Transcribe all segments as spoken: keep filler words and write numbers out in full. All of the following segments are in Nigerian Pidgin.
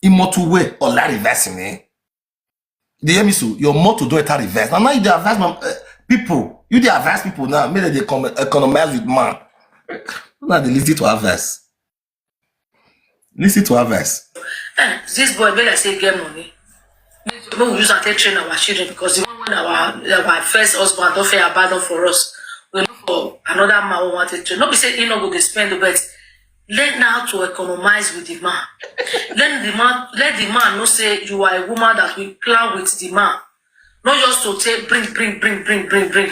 Imoto way or la reverse me. They hear me so. Your motto don't enter reverse. Now, now you dey advise my uh, people. You dey advise people now. Make they come economize with man. Now they listen to advice. Listen to advice. Eh, this boy, make I say get money. Make we use and take train our children because the one when our our first husband don't fair abandon for us, we look for another man who wanted to. Not be say he no go dey spend, but learn how to economize with the man. Let the man let the man know say you are a woman that will plan with the man. Not just to take bring, bring, bring, bring, bring, bring.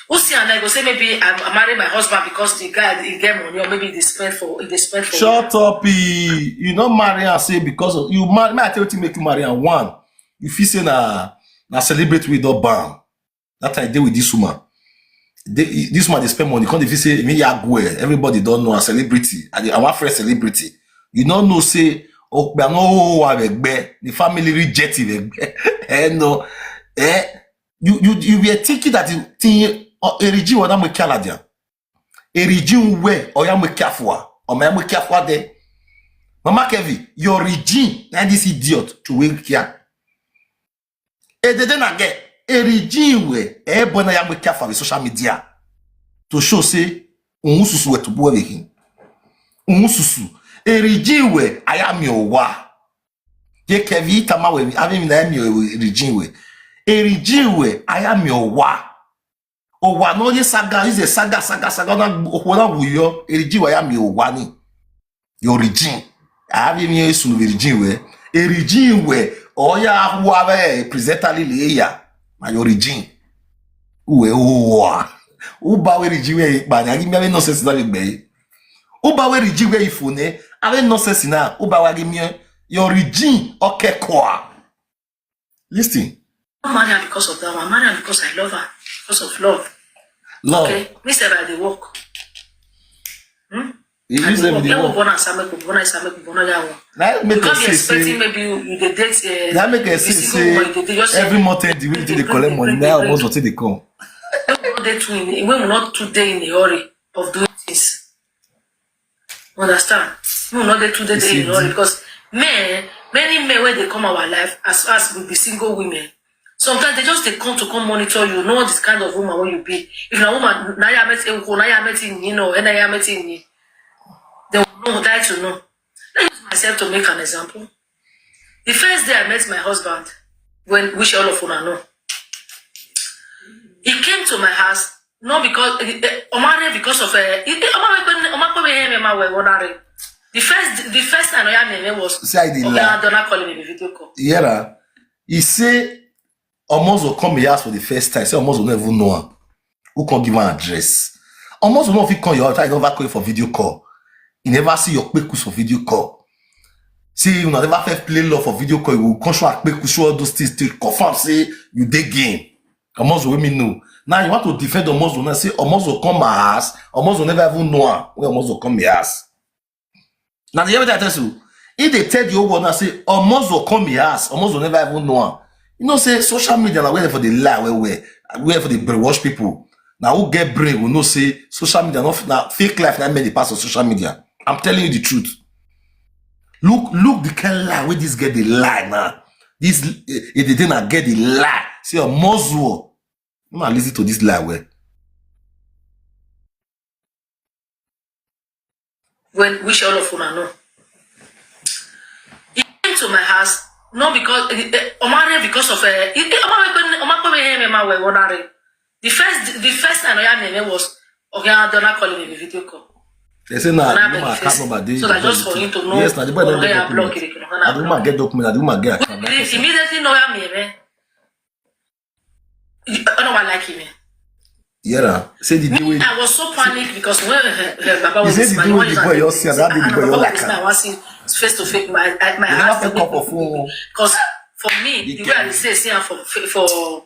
Who see and I go say maybe I, I marry my husband because the guy he get money or maybe they spend for they spend for. Shut up, eh. You not marry and say because of you marry. May I tell you to make you marry and one. You feel say na na celebrate with the ban. That I deal with this woman. They, this woman they spend money. Come if you say me ya go eh, everybody don't know a celebrity. I, dey- I want friend celebrity. You don't know say oh I know who I the family rejected. Eh no, eh you you you were thinking that the thing uh, a regime or that make aladia. A regime where or ya make careful or my make careful there. Mama Kevi, your regime and this idiot to wake here. E dey dey na get a regime where e bona ya make careful with social media to show say unsusu we to boy him. Unsusu a regime where I am your wa. Ye Kevi tama we I mean I am your regime where a regime where I am your wa. Owa no ye saga is a saga saga saga na owa wuyo a regime where I am your wa ni. Your regime. I have him here soon with regime where a regime where all ya who have a presenter lily ya. My your regime. Uwe uwa. Uba we regime where but I give me nonsense that be. Uba we regime where if one. I have nonsense now. Uba wa give me your regime. Okay, kwa. Listen. I marry her because of that one. I marry her because I love her. Because of love. Love. Okay. Me say I dey work. Hmm? You use them in the Yeah, we work. Born and same people, born and same people, born and one. Now make You us can't be say expecting say maybe you, you dey date uh, now make you us be say single woman, you say dey date just every month end the way they collect money now almost until they come. When we not dey too in when we not too dey in a hurry of doing things. Understand? We not dey too dey You dey see, in a hurry the- because men, many men when they come our life as as we be single women, sometimes they just they come to come monitor you, know this kind of woman when you be. If na woman, na ya met you know, na ya met you know, and na ya met you they will know, die to know. Let me use myself to make an example. The first day I met my husband, when which all of una know, he came to my house not because eh, eh, Omare because of uh, he, he- Omare when- Omare when he my wife Omare. The first the first time I met him was See how they lie. Don't call him in a video call. Yeah, he say almost will come here for the first time. Say almost will never know him. Who can give an address? Almost will not fit come your house. I never call you for video call. You never see your kpekus for video call. See, you never first play love for video call. You will come show kpekus show all those things to confirm say you dey game. Almost will me know. Now you want to defend almost will not say almost will come my house. Almost will never even know him. When almost will come your house. Now the other tell you, if they tell the whole world now say almost will come your house, almost will never even know him. You know say social media na where for the lie where where where for the brainwash people. Now who get brain will know say social media not na fake life na many parts of social media. I'm telling you the truth. Look look the kind lie where this get the lie now. This eh, if they didn't get the lie, say almost will. Now listen to this lie where. When which all of una know. He came to my house not because eh, eh, Omare because of uh, he, he- Omare when Omare when he my wife Omare. The first the first time I met him was okay. I don't call him in a video call. They say now Una the woman beg account face. number dey So that just for him to know. Yes, now the boy don't Okay, get I block document. it. Now the woman get document. Now the woman get account. Immediately know him, man. I don't want like him. Yeah, say the day wey I was so panicked because when her, her Baba You was say the day wey the boy you see, that day the boy you like I want see face to face. My I- my You never heart feel cup of phone. Because for me, You the way I can- say see am for for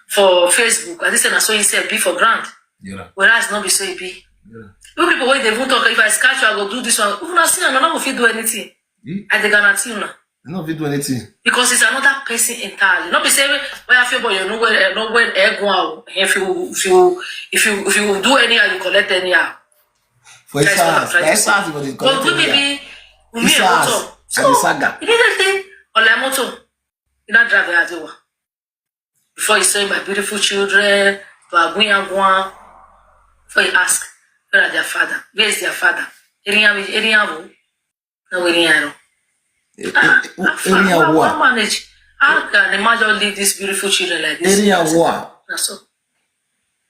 for Facebook, I just say na so he said be for ground. Yeah. Whereas not be so it be. Yeah. You people when they won't talk, if I scratch you, I go do this one. If una see, I no go fit do anything. Hmm? I dey guarantee una. They no fit do anything. Because it's another person entirely. Not be say why I feel boy you know where eh, no where eh, go out. If you if you if you if you do anyhow, you collect anyhow. For his That's what I'm house, trying for to his say. house, for the But we collect be we His me house, also. and the saga. Immediately, Ọ̀la mọ́tò, iná drive ya ti wà. Before you say my beautiful children, to Agunyagwan, before you ask, where are their father? Where is their father? Eriyan, Eriyan wo? No, Eriyan. Ah, how far? How, how manage? How can a man just leave these beautiful children like this? Eriyan wa. That's all.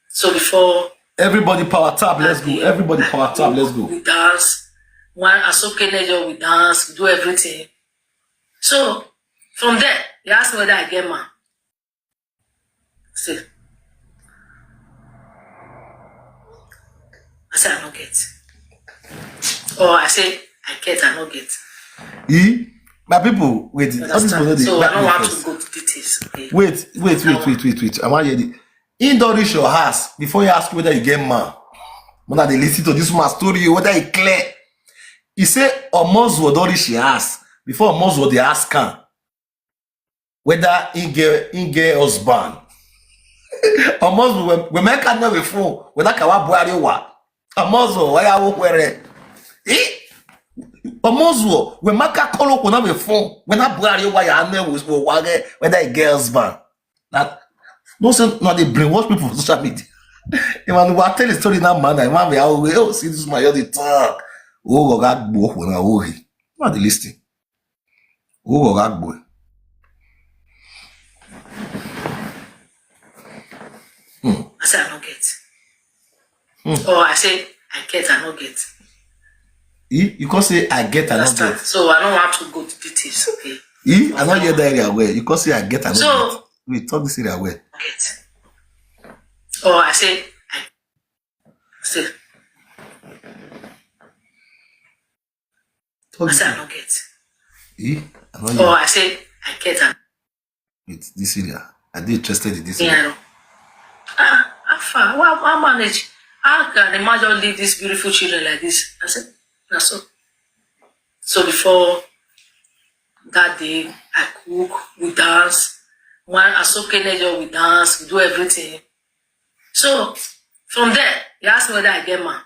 So before everybody power tap, let's go. Everybody power tap, let's go. We dance. One Asoke Nejo, we dance, we do everything. So from there, you ask me whether I get man. See, I say I no get. Or I say I get, I no get. E, my people, wait. All these people no dey. So I don't want to go to details. Okay? Wait, wait, wait, wait, wait, wait. I want hear the in don reach your house before you ask whether you get man. When I dey listen to this man story, whether e clear. He say Omozuo don reach your house before Omozuo dey ask am whether he get he get husband. Omozuo we make am know before whether kawa buhari wa. Omozuo waya wo kwere. Eh? Omozuo we make am call up na before whether buhari wa ya ne wo wa whether he get husband. That no say na dey brainwash people for social media. If I tell the story now, man, I man be how we oh see this man you dey talk. Oh, go gag bo na oh he. No dey listen. Oh, go gag bo. Hmm. I say I no get. Hmm. Or I say I get, I no get. E, you can say I get, I no get. So I don't want to go to details. Okay. E, I no hear that area well. You can say I get, I no get. So we talk this area well. Get. Or I say I say. Talk I say I no get. E, I no hear. Or I say I get, I with this area. I dey interested in this area. Ah, how far? How, how manage? How can a man just leave these beautiful children like this? I said, na so. So before that day, I cook, we dance. One Asoke Nejo, we dance, we do everything. So from there, you ask me whether I get man.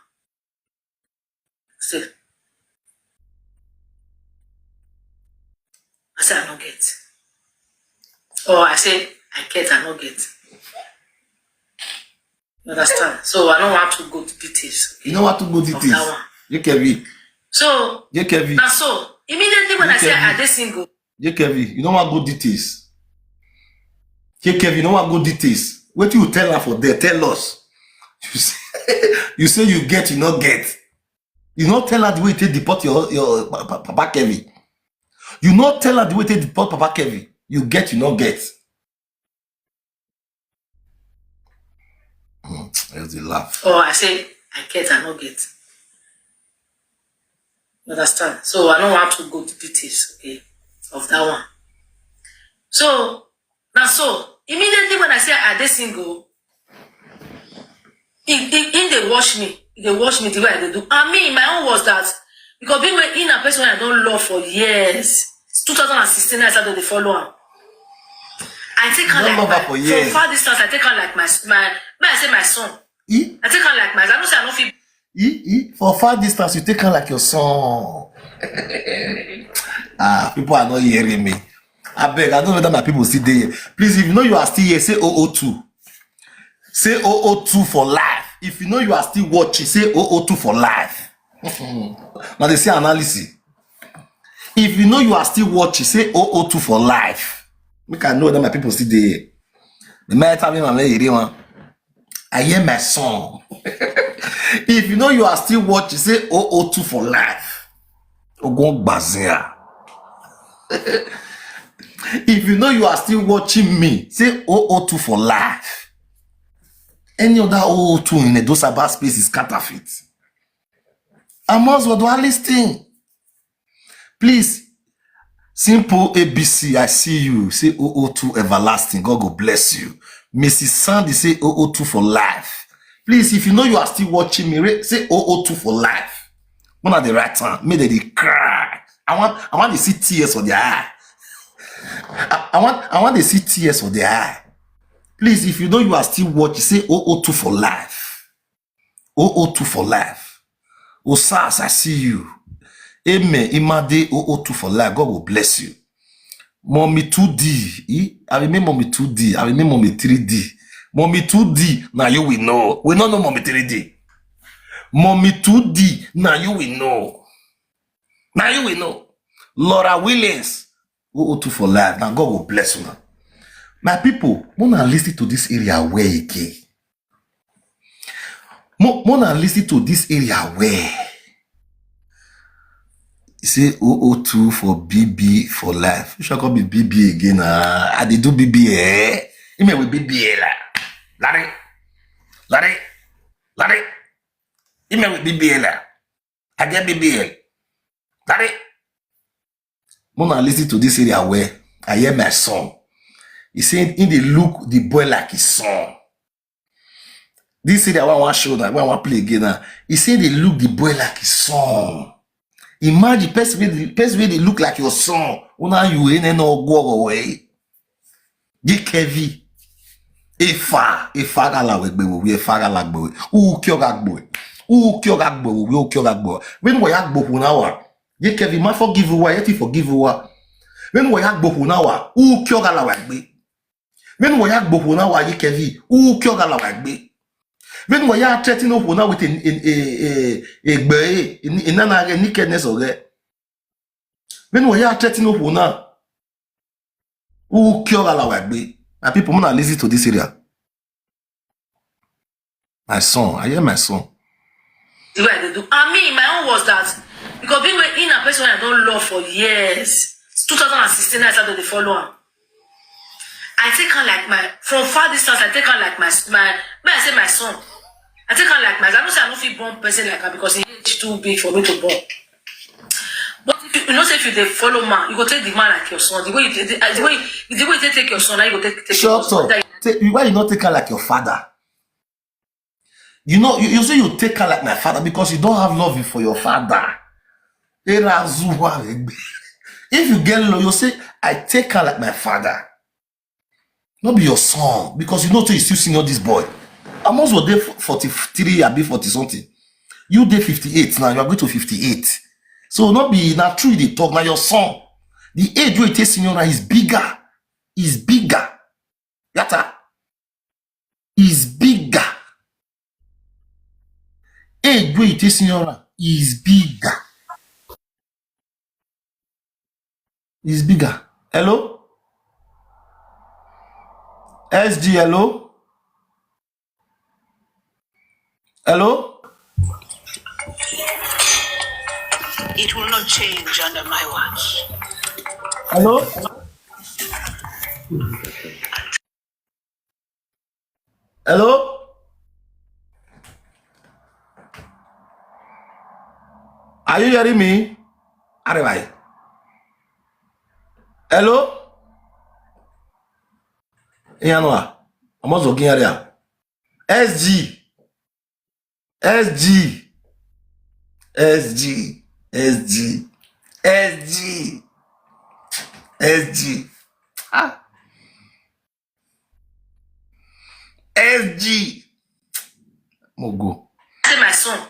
Say, I say I no get. Or I say I get, I no get. You understand? So I don't want to go to details. You don't want to go details. That one. J K V. So J K V. Now so immediately when I say I dey single, J K V, you don't want go details. J K V, you don't want go details. What you tell her for there? Tell us. You say you, say you get, you not get. You not tell her the way you take deport your your papa Kevin. You not tell her the way you take deport papa Kevin. You get, you not get. Hmm, let's dey laugh. Oh, I say I get, I no get. You understand? So I don't want to go to details, okay, of that one. So now, so immediately when I say I dey single, he, he, he dey watch me. He dey watch me the way I dey do. And me, my own was that because being when in a person I don't love for years, two thousand sixteen, I started to follow him. I take her like my, for years. Far distance, I take her like my my. May I say my son? E? I take her like my. I don't say I don't feel. E, e, for far distance, you take her like your son. Ah, people are not hearing me. I beg, I don't know whether my people still there. Please, if you know you are still here, say oh oh two. Say oh oh two for life. If you know you are still watching, say oh oh two for life. Now they say analysis. If you know you are still watching, say oh oh two for life. Make I know that my people still there. The matter me, my man, you dey one. I hear my song. If you know you are still watching, say oh oh two for life. Ogun Gbazia. If you know you are still watching me, say oh oh two for life. Any other oh oh two in the Dosaba space is counterfeit. Amos Oduali's thing. Please, Simple A B C, I see you. Say oh oh two everlasting. God go bless you. Missus Sandy say oh oh two for life. Please, if you know you are still watching me, re- say oh oh two for life. When are the right time? Make they dey cry. I want, I want to see tears for their eye. I, I want, I want to see tears for their eye. Please, if you know you are still watching, say oh oh two for life. oh oh two for life. Osas, I see you. Amen. Imade oh oh two for life. God will bless you. Mommy two D. Eh? I remain Mommy two D. I remain Mommy three D. Mommy two D. Now you will know. We don't know Mommy three D. Mommy two D. Now you will know. Now you will know. Laura Williams. O O two for life. Now God will bless you now. My people, wanna listen to this area where again. Mo wanna listen to this area where. He say O O two for B B for life. You shall call me B B again. Uh, I dey do B B, eh? Ime with B B, eh? La. Larry. Larry. Larry. Ime with B B, eh? La. I get B B, eh? Larry. Mona listen to this area where I hear my son. He say he dey look the boy like his son. This area wey I wan show now, wey I wan play again now. He say they look the boy like his son. Imagine person wey dey, person wey dey look like your son. Una you ene no go go way. Ye Kevi. Efa, efa gala we gbe we, efa gala gbe we. U kyo ga gbe we. U kyo ga gbe we, u kyo ga gbe we. When we ya gbo hu na wa. Ye Kevi, ma forgive wa, ye ti forgive wa. When we ya gbo hu na wa, u kyo gala wa gbe. When we ya gbo hu na wa, ye Kevi, u kyo gala wa gbe. When we ya threaten hu na with a, a, a, a, a gbe, a, a, a, a, a nakedness of it. When we ya threaten hu na, u kyo gala wa gbe. My people, muna listen to this area. My son, I hear my son. The way they do. And me, my own was that because being in a person I don't love for years, two thousand sixteen, I started to follow him. I take her like my, from far distance, I take her like my, my, may I say my son. I take her like my, I don't say I don't feel born person like her because he is too big for me to born. But if you, you know, say if you dey follow man, you go take the man like your son. The way you take, the, the way, the way you take, take your son, now you go take, take your Shut husband. Up. That Take- Why you not take her like your father? You know, you, you say you take her like my father because you don't have love for your father. Erazuwa regbe. If you get love, you say, I take her like my father. Not be your son, because you know say you still senior this boy. Amos was there forty-three, I be forty something. You dey fifty-eight now, you are going to fifty-eight. So not be na true they talk, now your son. The age wey you take senior now is bigger. Is bigger. Yata. Is bigger. Age wey you take senior now is bigger. Is bigger. Hello? S G, hello? Hello? It will not change under my watch. Hello? Hello? Are you hearing me? Are you? Hello? Iyanwa. Omozo Ginyaria. S G. S G. S G. S G. S G. S G. Ah. S G. Mogo. I say my son.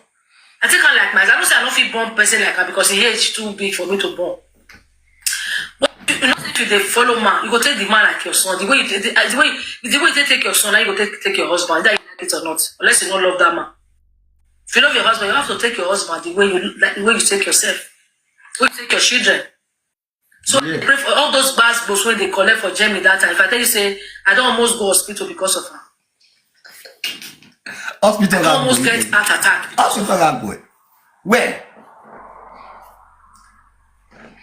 I take her like my, I don't say I don't feel born person like her because he age too big for me to born. But you know, if you dey follow man, you go take the man like your son. The way you take, the, the way, the way you take, take your son, now you go take, take your husband, whether you like it or not. Unless you don't love that man. If you love your husband, you have to take your husband the way you like, the way you take yourself, the way you take your children. So I pray for all those bad books when they collect for Jamie that time. If I tell you, say, I don't almost go hospital because of her. Hospital I don't almost get heart attack. Hospital that boy. Where?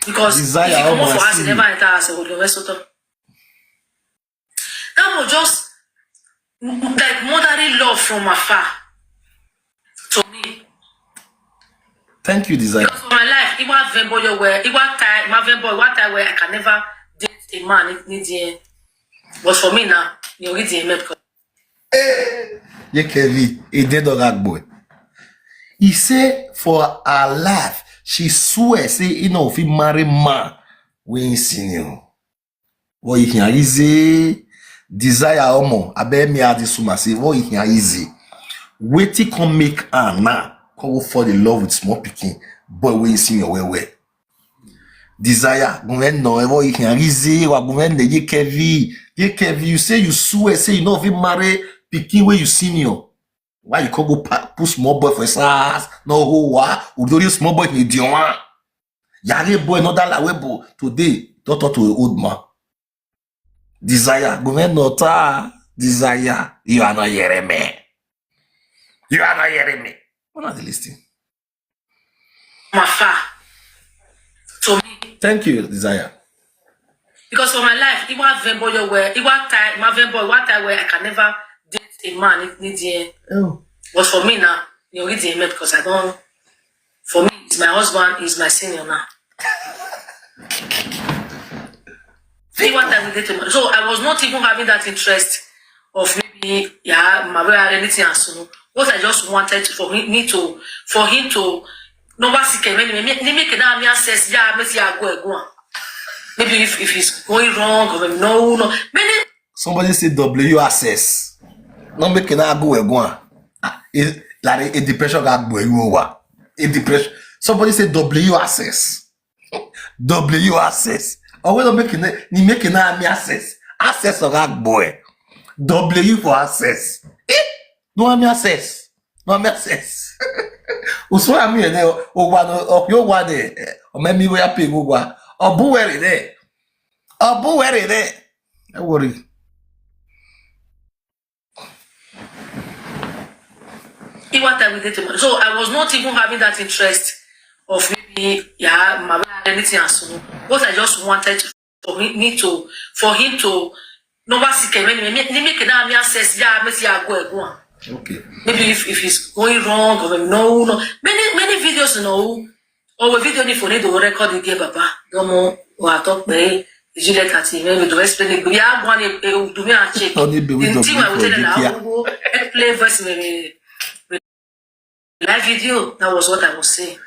Because Desire if you come up for us, you never enter us. That was just like motherly love from afar to me. Thank you, Desire. Because for my life, Iwa Vembo, you were Iwa Tai, my Vembo, Iwa Tai, where I can never date a man. But for me now, you read the email because Ye Kevin, he did not that boy. He say for her life, she swear say he no fit marry man when senior. What you can easy Desire omo, abeg me add this woman say what you can easy. Wetin come make her now come go fall in love with small pikin boy wey senior well well. Desire, gumen no, evo ikin arize, wa gumen ne ye kevi, ye kevi. You say you swear, say you no fit marry pikin wey you senior. Why you come go pa-, put small boy for his house? No ho wa, udori small boy ni dioma. Yare boy, no dala webo. Today, don't talk to an old man. Desire, gumen no ta, Desire, you are not hearing me. You are not hearing me. Una dey listen. From afar to me. Thank you, Desire. Because for my life, Iwa Vembo, you were, Iwa Tai, my Vembo, Iwa Tai, where I can never date a man in the end. Oh. But for me now, you read the email because I don't, for me, it's my husband, he's my senior now. Iwa Tai, we date a man. So I was not even having that interest of maybe, yeah, my brother, anything and so. What I just wanted for me, me to, for him to, no one see him anyway. Me, me, me, can have me access, yeah, me see, I go, I go on. Maybe if, if it's going wrong, or maybe no, no. Many Somebody say W access. No make na go e go on. Ah, e, like a depression ga gbo e wa. A depression. Somebody say W access. W access. Or we don't make it, ni make it na me access. Access of ga gbo e. W for access. Eh? No me access. No me access. Uso ami ene o wa no o yo wa de. O me mi we ape go wa. Obu were de. Obu were de. No worry. Iwa Tai, we date a man. So I was not even having that interest of maybe, yeah, my brother, anything and so. What I just wanted for me, me to, for him to, no one see him anyway. Me, me, me, can have me access, yeah, me see, I go, I go on. Okay. Maybe if, if it's going wrong, or maybe no, no. Many, many videos, you know, or a video need for need to record again, Baba. Domo, wa talk, eh, Juliet ati me, me do explain it. Yeah, one, eh, eh, do me a check. Only be with The the thing people I will tell for you now, Ezekiel. we go play voice, me, me, me. Live video, that was what I was saying.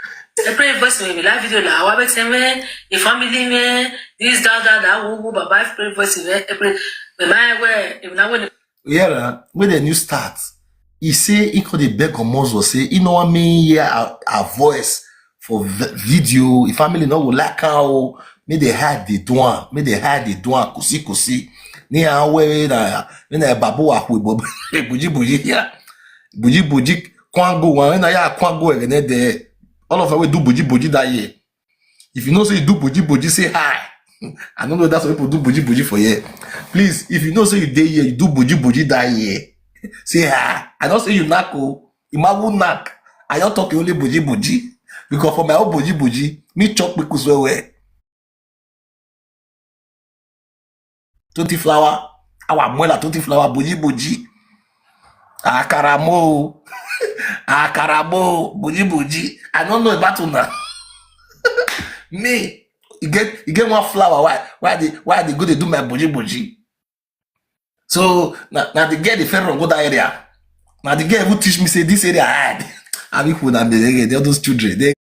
I play voice, me, me, live video, la, wa bet me, a family, me, this, that, that, that, wo, wo, Baba, I play voice, me, I play, me, my way, if na when Yeah, na, when the new start, he say he could dey beg on Mozo, say he know what mean hear her, her voice for v- video. If family no go like her, oh, make they hide the door, make they hide the door, kusi kusi. Ni a we na, ni na babu wa hu bo, buji buji ya, buji buji kwango wa, ni na ya kwango e ne de. All of us we do buji buji that year. If you know say you do buji buji, say hi. I don't know that's what people do buji buji for here. Please, if you know say you dey here, you do buji buji that year, say hi. I don't say you knack, oh. Imawu knack. I don't talk only buji buji. Because for my own buji buji, me chop me well well. Twenty flour, our mwela twenty flour, buji buji. Akaramo, akaramo, buji buji. I don't know about una. Me, you get, you get one flour. Why, why they, why they go they do my buji buji? So now, now the girl, the federal go that area. Now the girl who teach me say this area hard. I mean, who that be all those children? They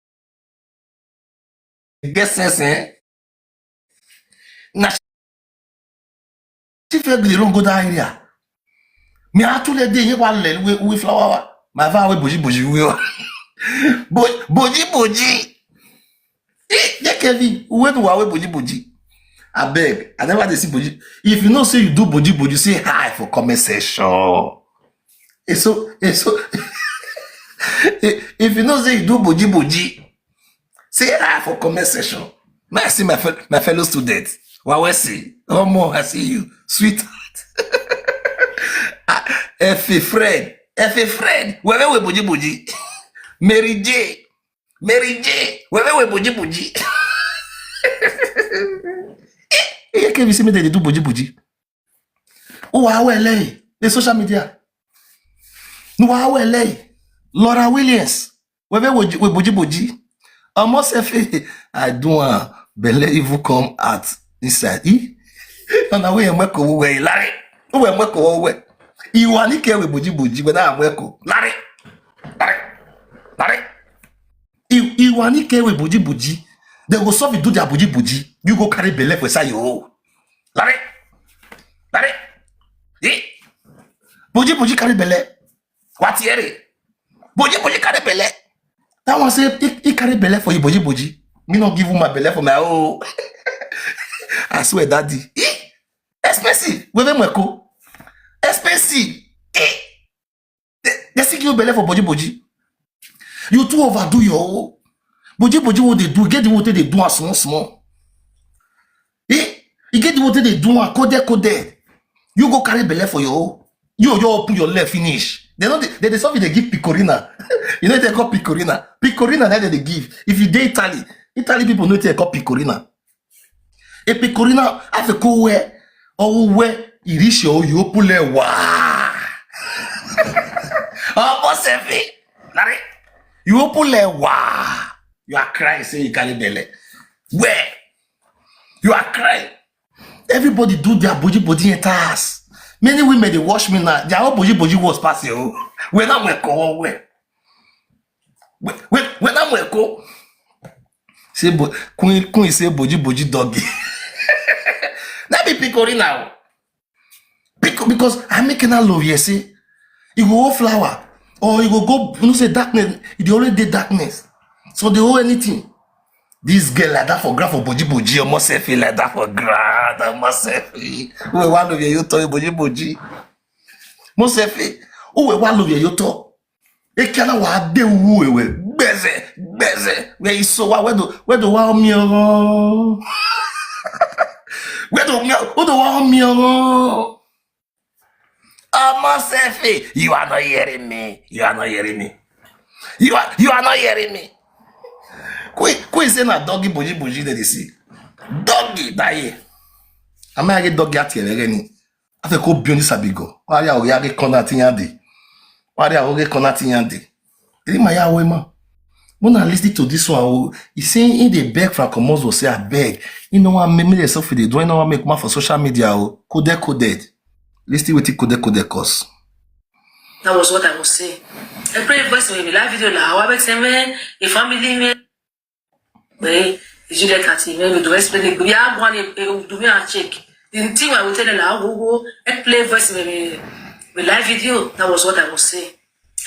get sense, eh? Now she feel the wrong go that area. Me actually dey here one lel we, we flour. My father we buji buji we. Bo-, buji buji. Eh, yeah, Kevin, when do I we buji buji? I beg. I never dey see buji. If you know say you do buji buji, say hi for comment section. It's so, it's so. If you know say you do buji buji, say hi for comment section. May I see my fel-, my fellow students? Wawesi, Omo, I see you, sweetheart. Ah, Effie friend, Effie friend. Where we buji buji? Mary J, Mary J. Where we buji buji? Eh, eh, can you see me? They do buji buji. Oh, wow, L A. The social media. No, wow, L A. Laura Williams. Where we buji buji? Almost every I do a belle even come out inside. Eh? And now we are meko we lare. We are meko we. Iwa ni ke we buji buji, but I meko lare. Lare. Lare. I, iwa ni ke we buji buji. They go solve it, do their buji buji. You go carry belle for say yo. Lare. Lare. Eh? Buji buji carry belle. What here? Buji buji carry belle. That one say he, he carry belle for you, buji buji. Me no give woman belle for my own. I swear, daddy. Eh? Expensive. Weve mweko. Expensive. Eh? They, they still give you belle for boji boji. You too overdo your own. Boji boji, what they do, get the what they do as small small. Eh? You get the what they do and code code. You go carry belle for your own. You you open your leg finish. They don't they, they something they give pecorina. You know they call pecorina. Pecorina that they give. If you dey Italy, Italy people know they call pecorina. A pecorina have a cool wear or wear irish or you open leg. Wow. Almost every Larry, you open leg. Wow. You are crying, say you carry belle. Where? You are crying. Everybody do their boji boji entire house. Many women they watch me now. Their own boji boji was passing. Oh. When I'm where? When when when I'm where? Say bo- Queen Queen say boji boji doggy. That be picori now. Because, because I make an love here say you go hold flower or you go go you know say darkness. You dey already dey darkness, so they hold anything. This girl like that for ground for boji boji, almost selfie like that for ground, almost selfie. Who we want to be you to boji boji? Most selfie. Who we want to be you to? Ekana wa de wu ewe gbeze gbeze. Where is so wa where do where do wa mi o? Where do mi where do wa mi o? Almost selfie. You are not hearing me. You are not hearing me. You are you are not hearing me. Queen Queen say na doggy boji boji dey dey see. Doggy die. Am I get doggy at here again? After ko bion this abigo. Why are we get corner thing yande? Why are we get corner thing yande? Eri ma ya we ma. When I listen to this one, oh, he say he dey beg for Komozo say I beg. You know what make me dey suffer dey do. You know what make ma for social media oh. Coded coded. Listen wetin coded coded cause. That was what I was saying. I pray voice me live video la. How about say man, a family man. Pé ìjìnlẹ̀ kàtì mẹ́rin ló explain pé bí a gbọ́n ní ewu dùn mí à check. Ntí wà wò tẹ́lẹ̀ là á wò wò ẹ play voice mi mi mi live video. That was what I was saying.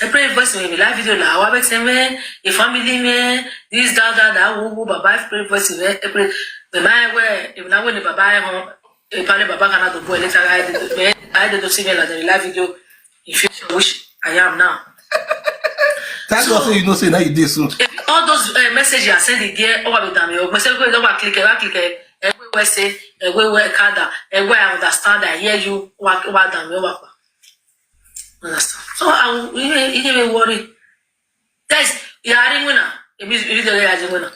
Ẹ play voice mi mi live video là á wá bẹ́ẹ̀ tẹ́ mẹ́ a family mẹ́ this that that that wò wò bàbá ẹ play voice mi ẹ play mẹ́mà ẹ wẹ́ èmi náà wẹ́ ni bàbá ẹ hàn ẹ bá lé bàbá kan náà tó bọ́ ẹ létí ara ẹ dé tó sí mi là dé live video in future which I am now. Thank God say you know say now you dey so. All those uh, messages I send it there, all of them, you message go over click, over click, everywhere say, everywhere kada, everywhere I understand, I hear you, what what damn you what. Understand? So I you didn't even worry. Guys, you are ringing now. If you don't get ringing now,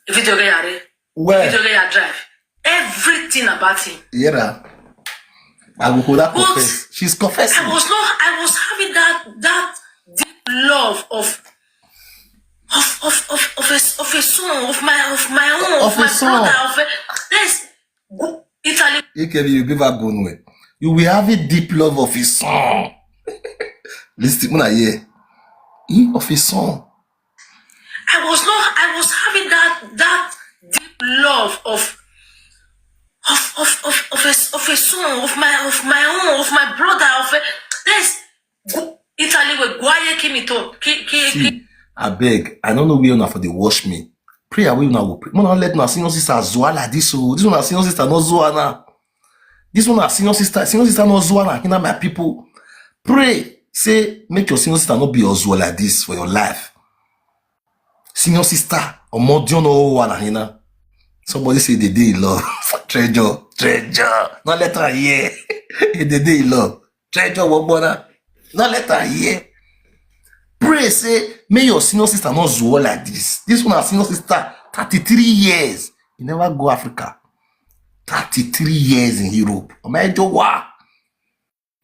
if you don't get Where? Video get drive. Everything about him. Yeah. I will hold that But confess. She's confessing. I was not. I was having that that deep love of of of of of a, of a son of my of my own of, of my son. Brother of a, this go- Italy. Ikebi, you give her go nowhere. You will have a deep love of his son. Listen, when I hear, he of his son. I was not. I was having that that deep love of of of of of a, of a son of my of my own of my brother of a, this go- Italy will guaye kill me talk ki ki ki. See, I beg. I don't know where una for dey watch me. Prayer wey una go pray. Una let una senior sister zoa like this o. This una senior sister no zoa now. This una senior sister, senior sister no zoa na hina my people. Pray say make your senior sister no be your zoa like this for your life. Senior sister, omodion no wa na hina. Somebody say they dey in love. Treasure, treasure. No let her hear. They dey in love. Treasure, what brother? No let her hear. Pray say may your senior sister not zuo like this. This one, her senior sister, thirty-three years. You never go Africa. Thirty-three years in Europe. Omejo wa.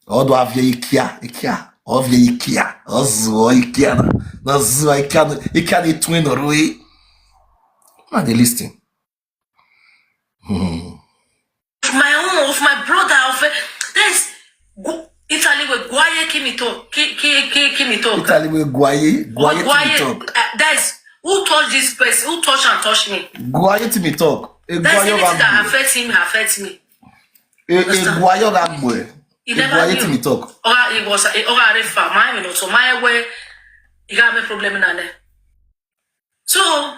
Odo avye ikia, ikia. Ovye ikia. Ozuo ikia. Na zuo ikia. Ikia ni twin orui. Now they listen. Hmm. Of my own, of my brother, of uh, this go- Italy will guaye kill me talk, ki ki ki kill me talk. Italy will guaye, guaye to me talk. Uh, that is who touch this person, who touch and touch me. Guaye to me talk. E guaye anything that affect him, affect me. E guaye that boy. He never guaye to me talk. Or he was, or I refer my, you know, so my way, he got me problem in there. So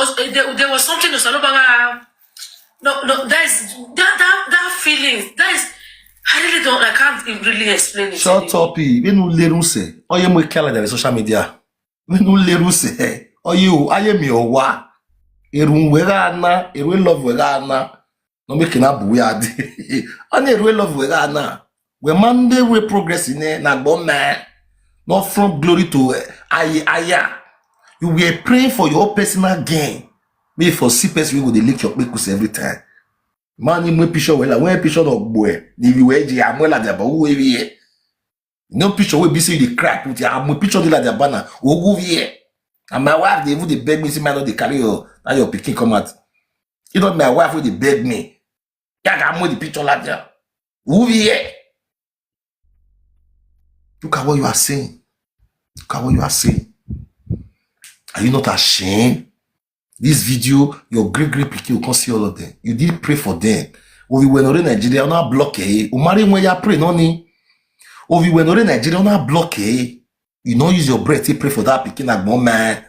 was, there, there was something Osalobanga. No, no, that is that that that feeling. That is I really don't, I can't really explain it. Shut up, eh. When you leru se, oye mo kala da social media. When you leru se, oye o, aye mi o wa. Eru we ga na, eru love we ga na. No make na bu we adi. Ani eru love we ga na. We man dey we progress in eh, na go man. Not from glory to eh, aye aya. You were praying for your personal gain. Me for see person we go dey lick your kpekus every time. Man, you make picture well. When picture of boy, if you were J, I'm well at the who here. No picture will be say you dey cry put here. I'm picture dey like the banner. Who here? And my wife, they even dey beg me, say, "Man, no, they carry your, now your picking come out." You know, my wife will dey beg me. Yeah, I'm with the picture like that. Who here? Look at what you are saying. Look at what you are saying. Are you not ashamed? This video, your great great pikin will come see all of them. You did pray for them. Ovi when ore Nigeria, una block eh. Umari when ya pray no ni. Ovi when ore Nigeria, una block eh. You no use your breath to pray for that pikin agbon man.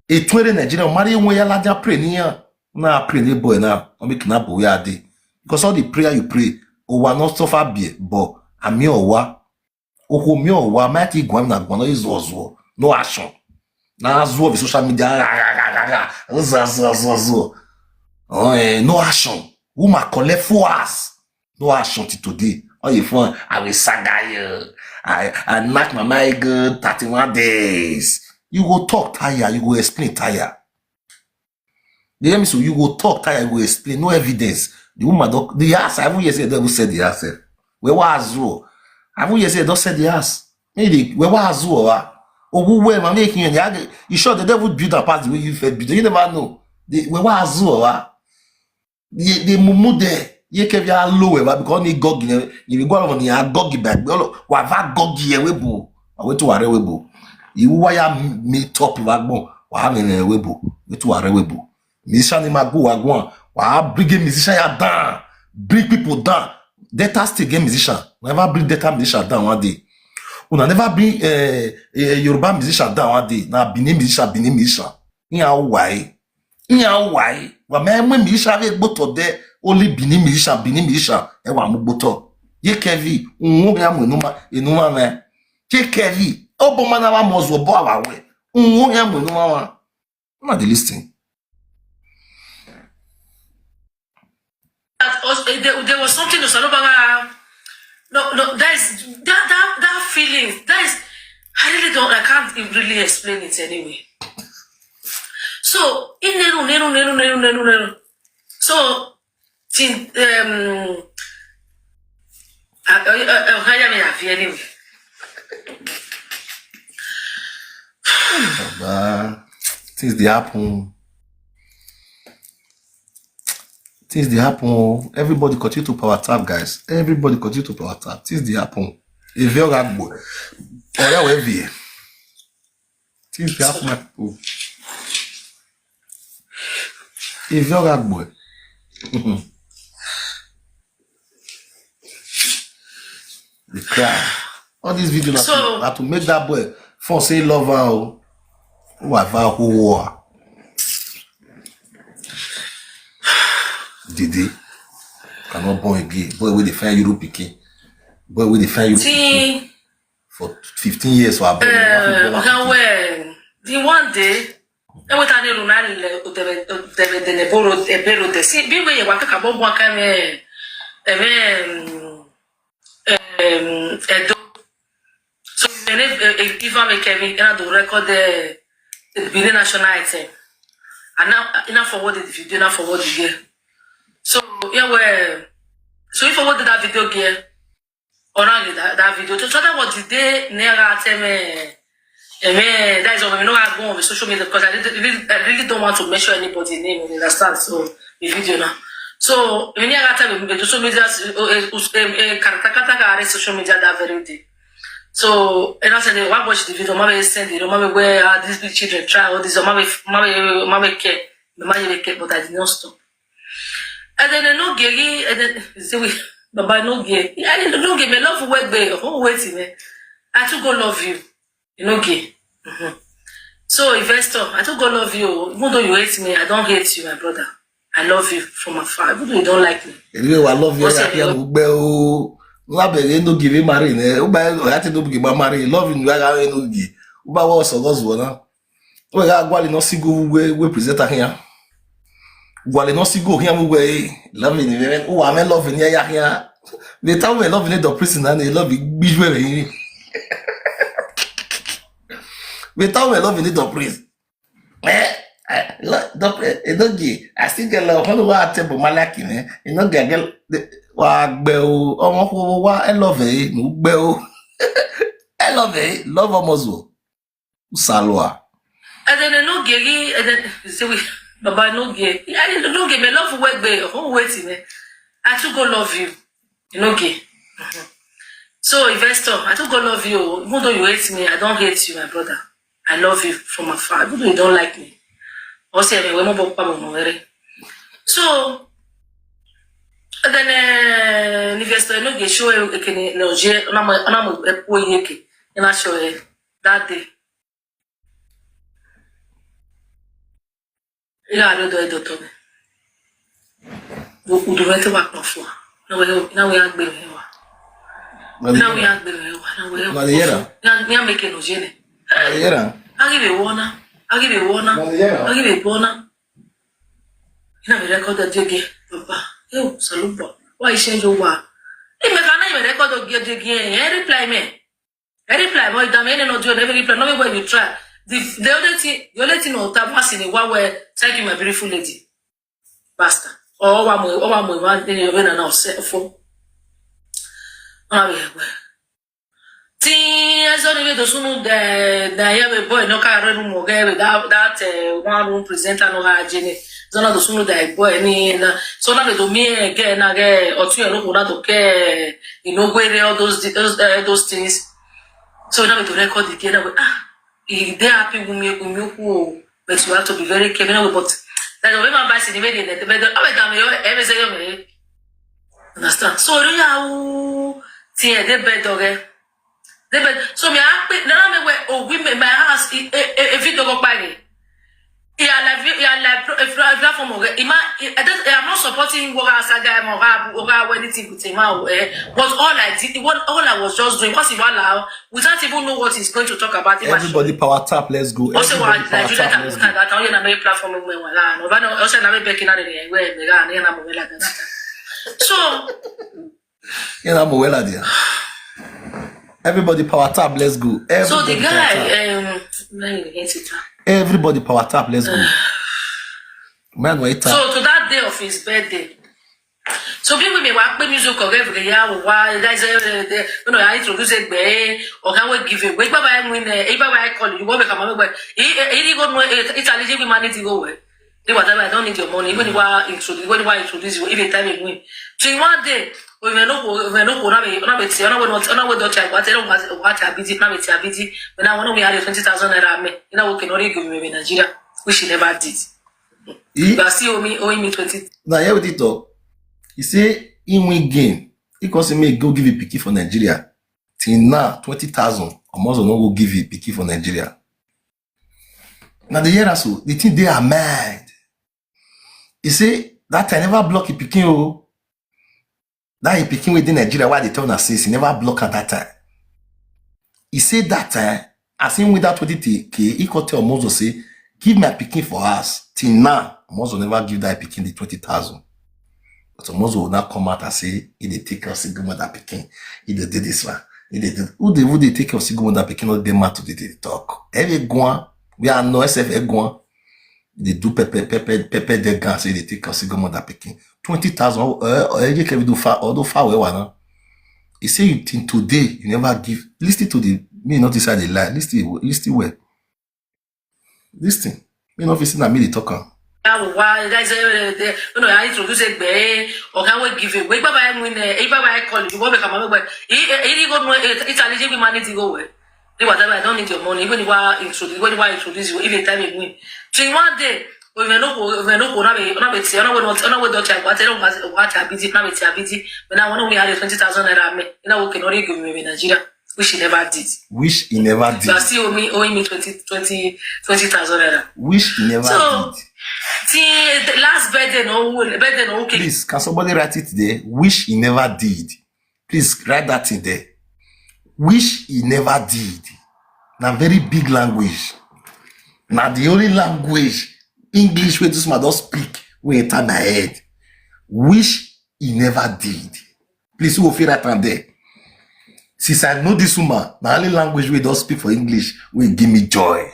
E twere Nigeria, umari when ya laja pray ni ya. Na pray ni boy na, o make na boy ya dey. Because all the prayer you pray, o wa no suffer be, but ami o wa. Oko mi o wa, ma ti gwan na gwan is ozo. No action. Na azo of social media. Ra, ra, ra, ra, ra. Zo, zo, zo, zo. Oh, eh, no action. Woman collect four hours. No action till today. All you fun, I will saga you. I, I knock my mic good thirty-one days. You go talk tire, you go explain tire. You hear me? So you go talk tire, you go explain. No evidence. The woman don't, the ass, I even hear say they don't say the ass. Eh. We wa azu. I even hear say they don't say the ass. Maybe we wa azu wa. Ogu we ma make you, you sure the devil build up as the way you feel build. You never know. The, we wa azu wa. The, the mumu there. Ye ke via low we ba because ni gogi ne. You go on ni a gogi back. Wa va gogi ye we bu. A we to are we bu. You wa ya meet up wa gbon. Wa ha ne we bu. We to are we bu. Musician ni ma go wa go on. Wa bring a musician ya down. Bring people down. Delta State get musician. Never bring Delta musician down one day. Una never bring eh, eh, Yoruba musician down one day. Na Benin musician, Benin musician. Iya why? Iya why? Wa me me musician we gboto de only Benin musician, Benin musician. E wa mu gboto. Ye Kevin, unwo ya mu enuma, enuma me. Ye Kevin, obo mana wa mo zo bo awa we. Unwo ya mu enuma wa. Una dey listen. That was, eh, there, there was something to Salobaga. No, no, that is that that that feeling. That is, I really don't. I can't really explain it anyway. So in Neru, Neru, Neru, Neru, Neru, Neru. So till um, uh, uh, uh, uh, anyway. Baba, things dey happen. Things dey happen. Oh. Everybody continue to power tap, guys. Everybody continue to power tap. Things dey happen. If you got boy, or that way, things dey happen, my people. If you got boy. They cry. All this video na So- to, na to make that boy fun say love her. Oh. Who have her who war? Didi cannot born again. Boy, we dey find Europe pikin. Boy, we dey find Europe pikin See, for fifteen years for our boy. uh, okay, well, the one day, every time they run out, they they they borrow they borrow the see. Be where you want to come up one kind of, um, um, Edo. So when if if I make every, you know, to record the the Benin national item, and now you know forward the video, now forward the game. So yeah, well, so if I forward that video game, or not that, that video, so that was the day near at me. Amen. That is why we know I go on with social media because I really, really, I really don't want to mention anybody's name. You understand? So the video now. So when you got time with social media, katakata social media that very day. So and I said, "Why watch the video? Mommy send it. Mommy where are these big children try all this? Mommy, mommy, mommy care, mommy care," but I did not stop. And then no gay, and then say we, Baba no gay. Yeah, no gay. Me love work there. Oh wait, man. I too go love you. You know gay. Mm-hmm. So investor, I too go love you. Even though you hate me, I don't hate you, my brother. I love you from afar. Even though you don't like me. Anyway, I love you. What's I up, hear yo? Mugbe o. Una be no give marry ne. Uba ya te no give marry. Love in ya no give. Uba wa so goes wona. Uba ga gwali no sigu we we present here. Gwali no sigu here we love in we. Uba me love in ya here. They tell me love in the prison and they love it. Bijwe. They tell me love in the prison. Eh, eh, lo- doc- eh, Enogie, I still get love. When we are table Malaki, eh, Enogie, I get the wa gbe o, ọmọ kò wa, I love it, mo gbe o. I love it, love ọmọ zo. Usalwa. And then Enogie, and then say we, Baba Enogie, I Enogie, me love we gbe, oh wait me, I too go love you, Enogie. So investor, I too go love you, even though you hate me, I don't hate you, my brother. I love you from afar, even though you don't like me. Ose me we mo bo pa mo mo were. So then uh, investor Enogie show e kene no je na mo na mo e po ye ke na show e that day. Ila alo do edo to me. Wo udu me te wa kpofo. Na we na we agbe me wa. Na we agbe me wa. Na we. Na the year. Na na make no je ne. Na the year. Agi be wona. Agi be wona. Na the year. Agi be wona. Ina me record the jege. Papa. Yo, saluba. Why change your wa? If me can I record the jege? Eh, reply me. I reply, boy, damn, no do never reply. No way you try. The the only thing, the only thing of that was in the one where thank you, my beautiful lady. Basta. Oh, one more, oh, one more, one thing you na now set for. Ah, yeah, well. Tin, I saw the way the sunu the the yeah, boy, no car room or get that that uh, one room presenter no ha jene. So now the sunu the boy ni na. So now the me again again or two no go na to care. You know where all those those uh, those things. So now we to record the day. Now we, ah, he dey happy with me, with me who, but you have to be very careful. Now, but that the way my boss in the way they, but the other time you ever say you understand. So you know how thing they bed dog. They bed. So me I pay. Now me where oh we my house if if you don't go buy it. Yeah, like, yeah, like, if you if you from okay, ima, I don't, I'm not supporting Woga Saga, Moga, Woga, or anything with him, eh, but all I did, what all I was just doing, because he was loud, without even know what he's going to talk about. Everybody power tap, let's go. Also, what Everybody power Nigeria tap, can let's look at go. That, you know, my platform, my one, no, but no, also, I'm begging out of the way, me, I, I'm like that. So, You know, Moela there. Everybody power tap, let's go. So the Everybody power guy, tap. Um, let me get it up. Everybody power tap, let's go. Man, wait tap. So to that day of his birthday, so people may walk with music or every year, why guys, uh, they, you know, I introduce it, be or can we give it? Wait, bye bye, when uh, if I call you, what become a way? He he go no Italy, give money to go away. They whatever, I don't need your money. When you are introduce, when you are introduce you, even time you win. So in one day, we may not go, we may not go. Now we not we not we not we don't check what I don't what what I busy. Now we are busy. But now when we had a twenty thousand naira, me, you know, we can only give me Nigeria, which he never did. He You are still owing me owing me twenty. Now here with it talk. He say he win game. He cause me go give a picky for Nigeria. Till now, twenty thousand. Almost no go give a picky for Nigeria. Now the year so the thing they are mad. He say that I never block a picky. Oh, that a picky within Nigeria. Why they tell us since he never block at that time. He said that time, as him with that twenty K, he could tell Mozo say, give my picking for us. Till now, Mozo never give that picking the twenty thousand. But Mozo will now come out and say, he dey take us single mother picking. He dey do this one. He dey do, who dey, who dey take us single mother picking? Not dey mad to dey talk. Every guan, we are no S F guan. They do pepper, pepper, pepper the gun, say they take us single mother picking. Twenty thousand, uh, uh, you can do far, although far away, one. He say you think today, you never give. Listen to the, me not inside the lie. Listen, listen well. Listen. Me not facing that me the talker. Now, why guys, uh, they, you know, I introduce it, be or can we give it? Wait, bye bye, when uh, if I call you, what become a way? He he go no Italy, give money to go away. They whatever, I don't need your money. When you are introduce, when you are introduce you, even time you win. So in one day, we may not go, we may not go. Now we not wait. Now we not, now we don't check what I don't what what I busy. Now we are busy. But now when we had a twenty thousand naira, me, you know, we can only give me Nigeria, which he never did. Which he never You are did. Still owing me, owing me twenty, twenty, twenty thousand naira. Which he never So, did. Till the last birthday, no, birthday, no, okay. Please, can somebody write it there? Which he never did. Please write that thing there. Wish he never did. Na very big language. Na the only language, English, wey this man don speak wey enter my head. Wish he never did. Please, who go fit write am there? Since I know this woman, na only language wey don speak for English wey give me joy.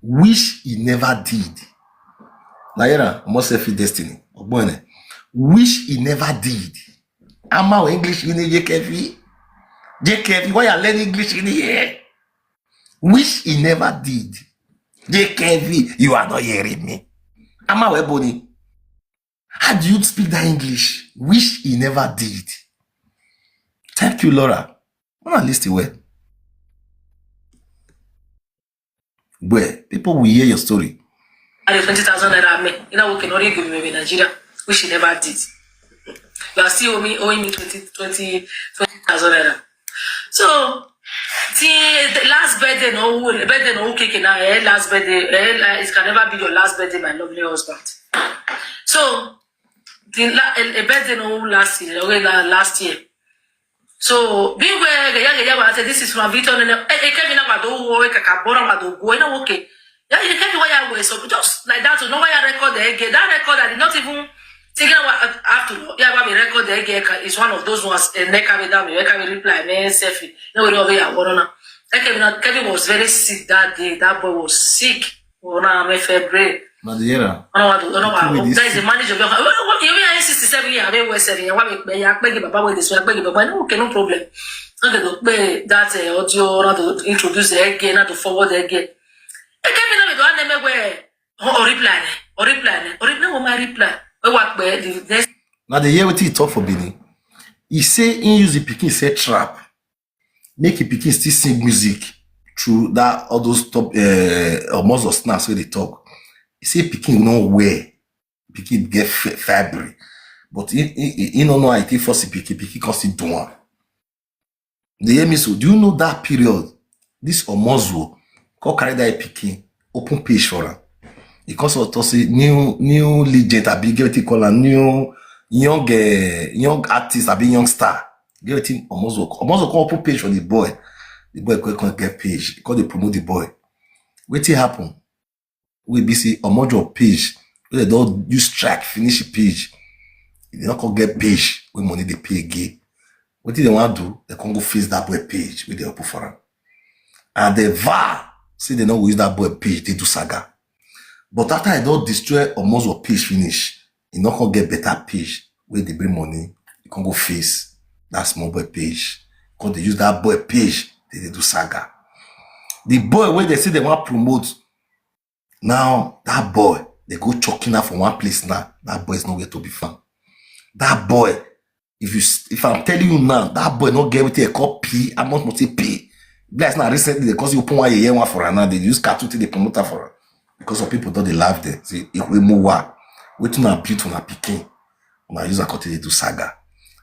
Wish he never did. Na here am, Omo Selfie Destiny Ogbonne. Wish he never did. Ama o English in J K V. J K V, why you learn English in here? Wish he never did. J K V, you are not hearing me. Ama o Ebony. How do you speak that English? Wish he never did. Thank you, Laura. Una listen well. Where people will hear your story. And twenty thousand naira me. You know, we can only give me Nigeria, which she never did. You are still owing me, owing me twenty, twenty, twenty thousand naira. So, the, the last birthday, no, birthday, no, cake now, eh, last birthday, eh, like, it can never be your last birthday, my lovely husband. So, the la, a, a birthday, no, last year, okay, la, last year. So, big way, yeah, yeah, yeah, I said, this is from Victor, and eh, eh, Kevin, I don't worry, Kakabora, I don't go, you know, okay. Yeah, you can't why I was so just like that. So, no, why I record the again. That record, I did not even thinking about after all. Yeah, why we record the again is one of those ones, and they can be down, they can be reply, man, selfie. No, we don't be a one. Kevin, Kevin was very sick that day. That boy was sick. Ona me February. Na the year. Ona wa do, ona wa. That is the manager. You are sixty-seven years. I mean, we're seven years. Why we ya pay baba with this? We pay baba. No, okay, no problem. Okay, to play that uh, audio, not to introduce the again, not to forward the again. E Kevin, no, we don't name where. Or reply, or reply, or reply. What my reply? We work where the next. Now the year what he talk for Benin. He say he use the pikin set trap. Make the pikin still sing music through that all those top uh, almost or snaps where they talk. He say pikin no wear, pikin get fibry, but he, he, he no know how he take force the pikin, pikin come still do one. They hear me so. Do you know that period? This Omozo come carry that pikin, open page for am. He come sort of say new new legend, I be get what you call am, new young uh, young artist, I be young star. Get wetin Omozo Omozo come open page for the boy. The boy come come get page. He come dey promote the boy. Wetin happen? We be see Omozo page. Wey dem don use strike finish the page. They no come get page wey money dey pay again. Wetin dem wan do? Dem come go face that boy page wey dey open for am. And the vow say dem no go use that boy page dey do saga. But after I don destroy Omozo page finish, e no come get better page wey dey bring money. E come go face that small boy page. Come dey use that boy page dey dey do saga. The boy wey dem say dem wan promote, now that boy dey go chokina for one place now. That boy is nowhere to be found. That boy, if you if I'm telling you now, that boy no get wetin e call pee. I must must say pee. Be like say na recently dem come see open one yeye one for am now. Dem use cartoon take dey promote am for am because some people don dey laugh dem say Ekwemowa, wetin una build for una pikin, una use am come take dey do saga.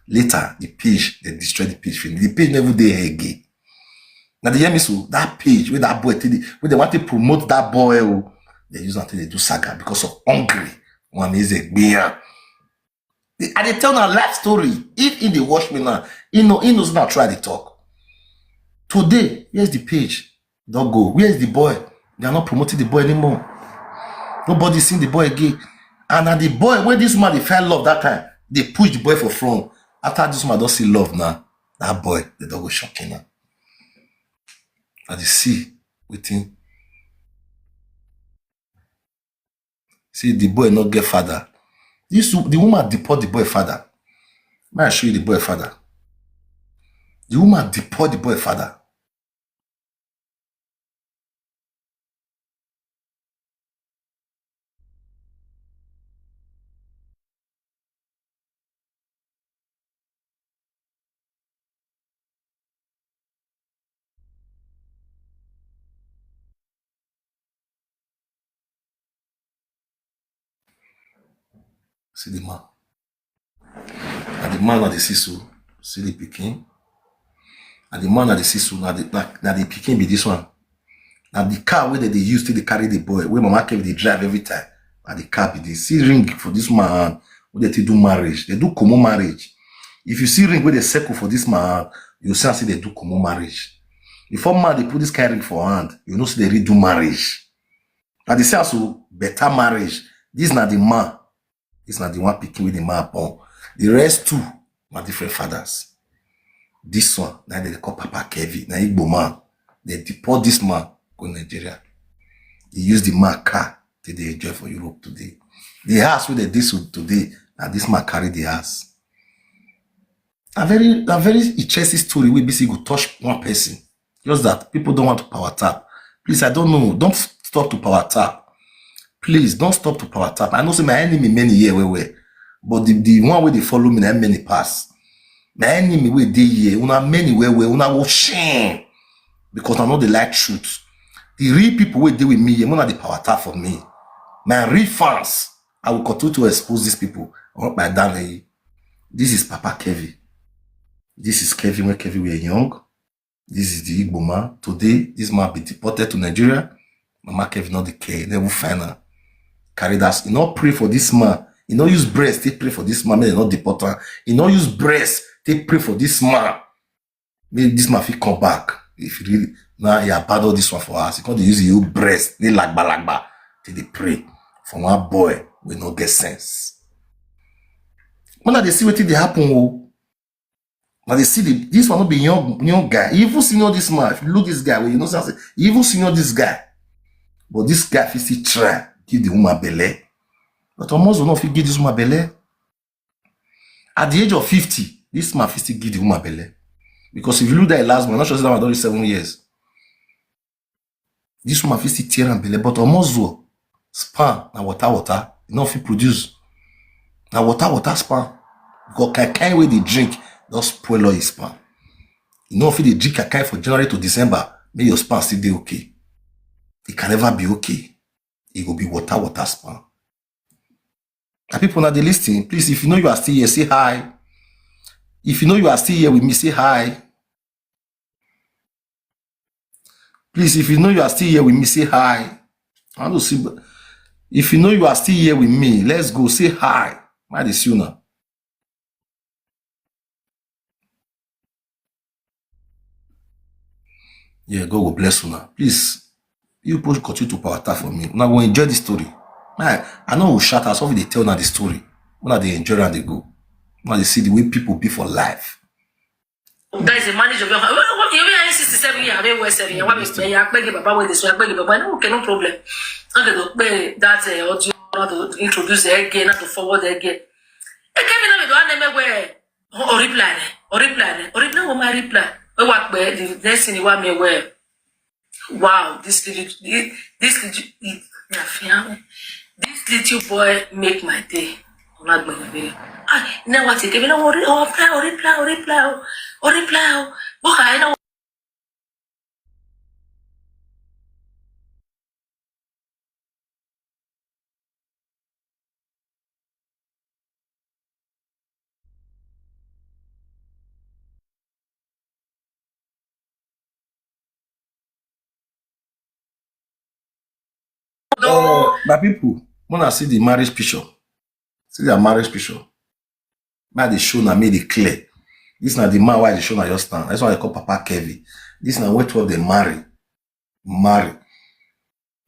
Later the page, dem destroy the page finish. The page no even dey here again. Now they hear me so that page wey that boy take dey wey dem wan take promote that boy o, dem use am take dey do saga because of hungry. One is a gbiyan. I dey tell una life story. If he dey watch me now, he know he knows now try dey talk. Today, where's the page? Don go. Where's the boy? They are not promoting the boy anymore. Nobody seen the boy again. And na the boy wey this woman dey find love that time, dey push the boy for front. After this woman don see love now, that boy, dem don go shocking am. I dey see wetin. See, the boy no get father. This wo- the woman deport the boy father. May I show you the boy father? The woman deport the boy father. See the man. And the man na the see so, see the pikin. And the man na the see so, na the na, na the pikin be this one. Na the car wey dem dey use take dey carry the boy, wey mama Kevin dey drive every time. Na the car be this. See ring for this man hand, wey dem take do marriage. Dem do komo marriage. If you see ring wey dey circle for this man hand, you see am say they do common marriage. Before man dey put this kind ring for hand, you know say they really do marriage. Na the same as o, better marriage. This na the man. This na the one pikin wey the man born. The rest two na different fathers. This one na dem dey call Papa Kevin, na Igbo man. They deport this man go Nigeria. They use the man car till they enjoy for Europe today. The house wey they dey so today, na this man carry the house. A very, a very interesting story wey be say go touch one person. Just that people don't want to power tap. Please, I don't know. Don't stop to power tap. Please don't stop to power tap. I know say my enemy many here well well, but the, the one wey dey follow me na many pass. My enemy wey dey here, una many well well, una go shame because I know they like truth. The real people wey dey with me here, una dey power tap for me. My real fans, I will continue to expose these people. I want my down. This is Papa Kevin. This is Kevin when Kevin were young. This is the Igbo man. Today, this man be deported to Nigeria. Mama Kevin not the care. Never find her. Carry that. You not pray for this man. You not use breast. They pray for this man. May they not deport her. You not use breast. They pray for this man. May this man fit come back. If you really now you abandon this one for us, you can't use your breast. They lagba lagba. Till they pray for one boy with no get sense. When they see what they happen, oh, now they see the, this one not be young young guy. He even senior this man. If you look this guy, well, you know something. He even senior this guy, but this guy fit still try give the woman belle. But almost will not fit give this woman belle. At the age of fifty, this man fit still give the woman belle. Because if you look that last man, I'm not sure say that man don reach seven years. This woman fit still tear am belle, but almost well, sperm na water water, e no fit produce. Na water water sperm. Because kind kind wey dey drink don spoil all his sperm. You know fit dey drink kind kind for January to December, make your sperm still dey okay. It can never be okay. E go be water water sperm. And people now they listen. Please, if you know you are still here, say hi. If you know you are still here with me, say hi. Please, if you know you are still here with me, say hi. I want to see. If you know you are still here with me, let's go. Say hi. Why they see you now? Yeah, God will bless you now. Please, you people continue to power tap for me. Now go enjoy this story. I, I know we shout as if they tell now the story. When they enjoy and they go. When they see the way people be for life. That is a manager of your house. You mean sixty-seven years? I mean, what's seven years? What is pay? I beg you, Baba, with this. I beg you, Baba. No, okay, no problem. Okay, to play that uh, audio, not to introduce it again, not to forward it again. It came in with one name where or reply, or reply, or reply. What my reply? Oh, what the next thing you want me where? Wow, this little, this, this little, this little boy make my day. Ọlágbẹ̀mí. Ah, you know what? If you know, or reply, or reply, or reply, or reply. What I know. Uh, my people, when I see the marriage picture, see their marriage picture. Now the show na me dey clear. This na the man why the show na just stand. That's why I call Papa Kevin. This na where twelve they marry. Marry.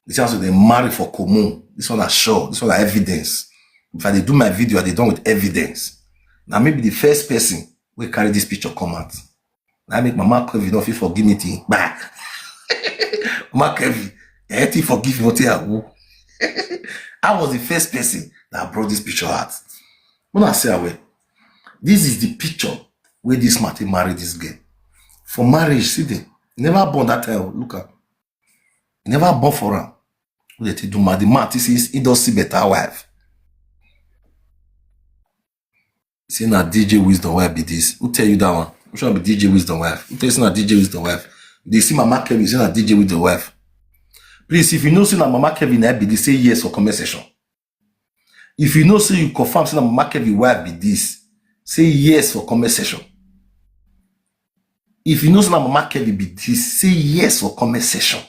This also they marry for common. This one I sure. This one I evidence. If I dey do my video, I dey done with evidence. Now maybe the first person will carry this picture come out. I make Mama Kevin not fit forgive me thing. Bah. Mama Kevin, eh, thing forgive me thing I will. I was the first person that brought this picture out. When I say away, this is the picture where this man take marry this girl. For marriage, see them. Never born that time. Look at. Never born for am. Who they take do mad? The man, this is, he does see better wife. Say na D J Wisdom wife be this. Who tell you that one? Which one be D J Wisdom wife? Who tell you say na D J Wisdom wife? They see Mama Kevin, say na D J Wisdom wife. Please, if you know say na Mama Kevin na be this, say yes for comment section. If you know say you confirm say na Mama Kevin wife be this, say yes for comment section. If you know say na Mama Kevin be this, say yes for comment section.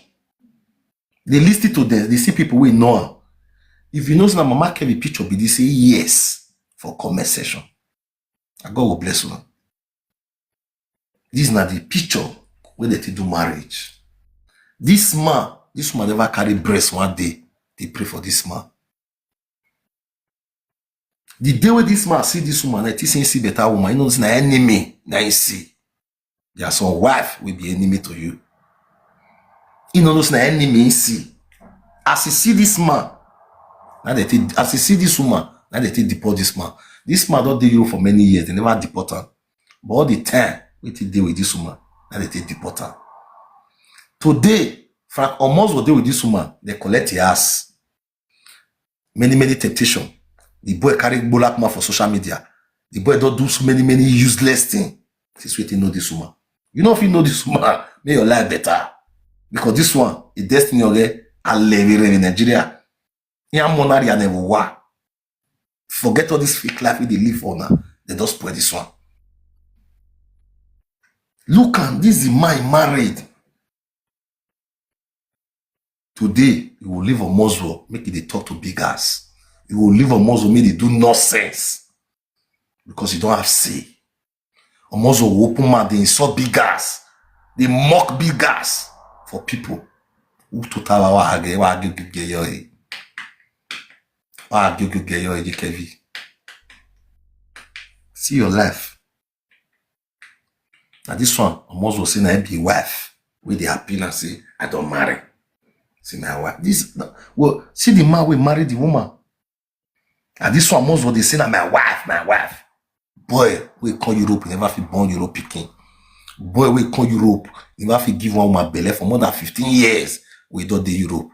They listen to them, they see people we know am. If you know say na Mama Kevin picture be this, say yes for comment section. And God will bless una. This na the picture wey dem take do marriage. This man, this woman never carry breast one day. Dey pray for this man. The day wey this man see this woman, I think say he see better woman. You know, say na enemy na he see. There are some wife wey be enemy to you. You know, say na enemy he see. As he see this man, now they take, as he see this woman, now they take deport this man. This man don dey Europe for many years. They never deport am. But all the time wey he dey with this woman, now they take deport am. Today, Frank Omozo dey with this woman. They collect his ass. Many, many temptation. The boy carry black man for social media. The boy don do so many, many useless things. Since wetin know this woman. You know if you know this woman, make your life better. Because this one, a destiny of a levy in Nigeria. Yeah, monarch and wa. Forget all this fake life wey dey live for now. They just spoil this one. Look am, this is the man married. Today, you will leave Omozo, make e dey talk to big ass. You will leave Omozo, make e dey do nonsense. Because you don't have say. Omozo will open mouth, dey insult big ass. Dey mock big ass for people. Who to tell wa age, wa age, age, yo, eh. Wa age, age, yo, eh, Kevi. See your life. Now this one, Omozo say na him be wife. Wey dey happy now say, "I don marry." Say na wife. This, well, see the man wey marry the woman. And this one, Omozo dey say na my wife, my wife. Boy wey come Europe, he never fit born Europe pikin. Boy wey come Europe, he never fit give one woman belle for more than fifteen years. Wey don dey Europe,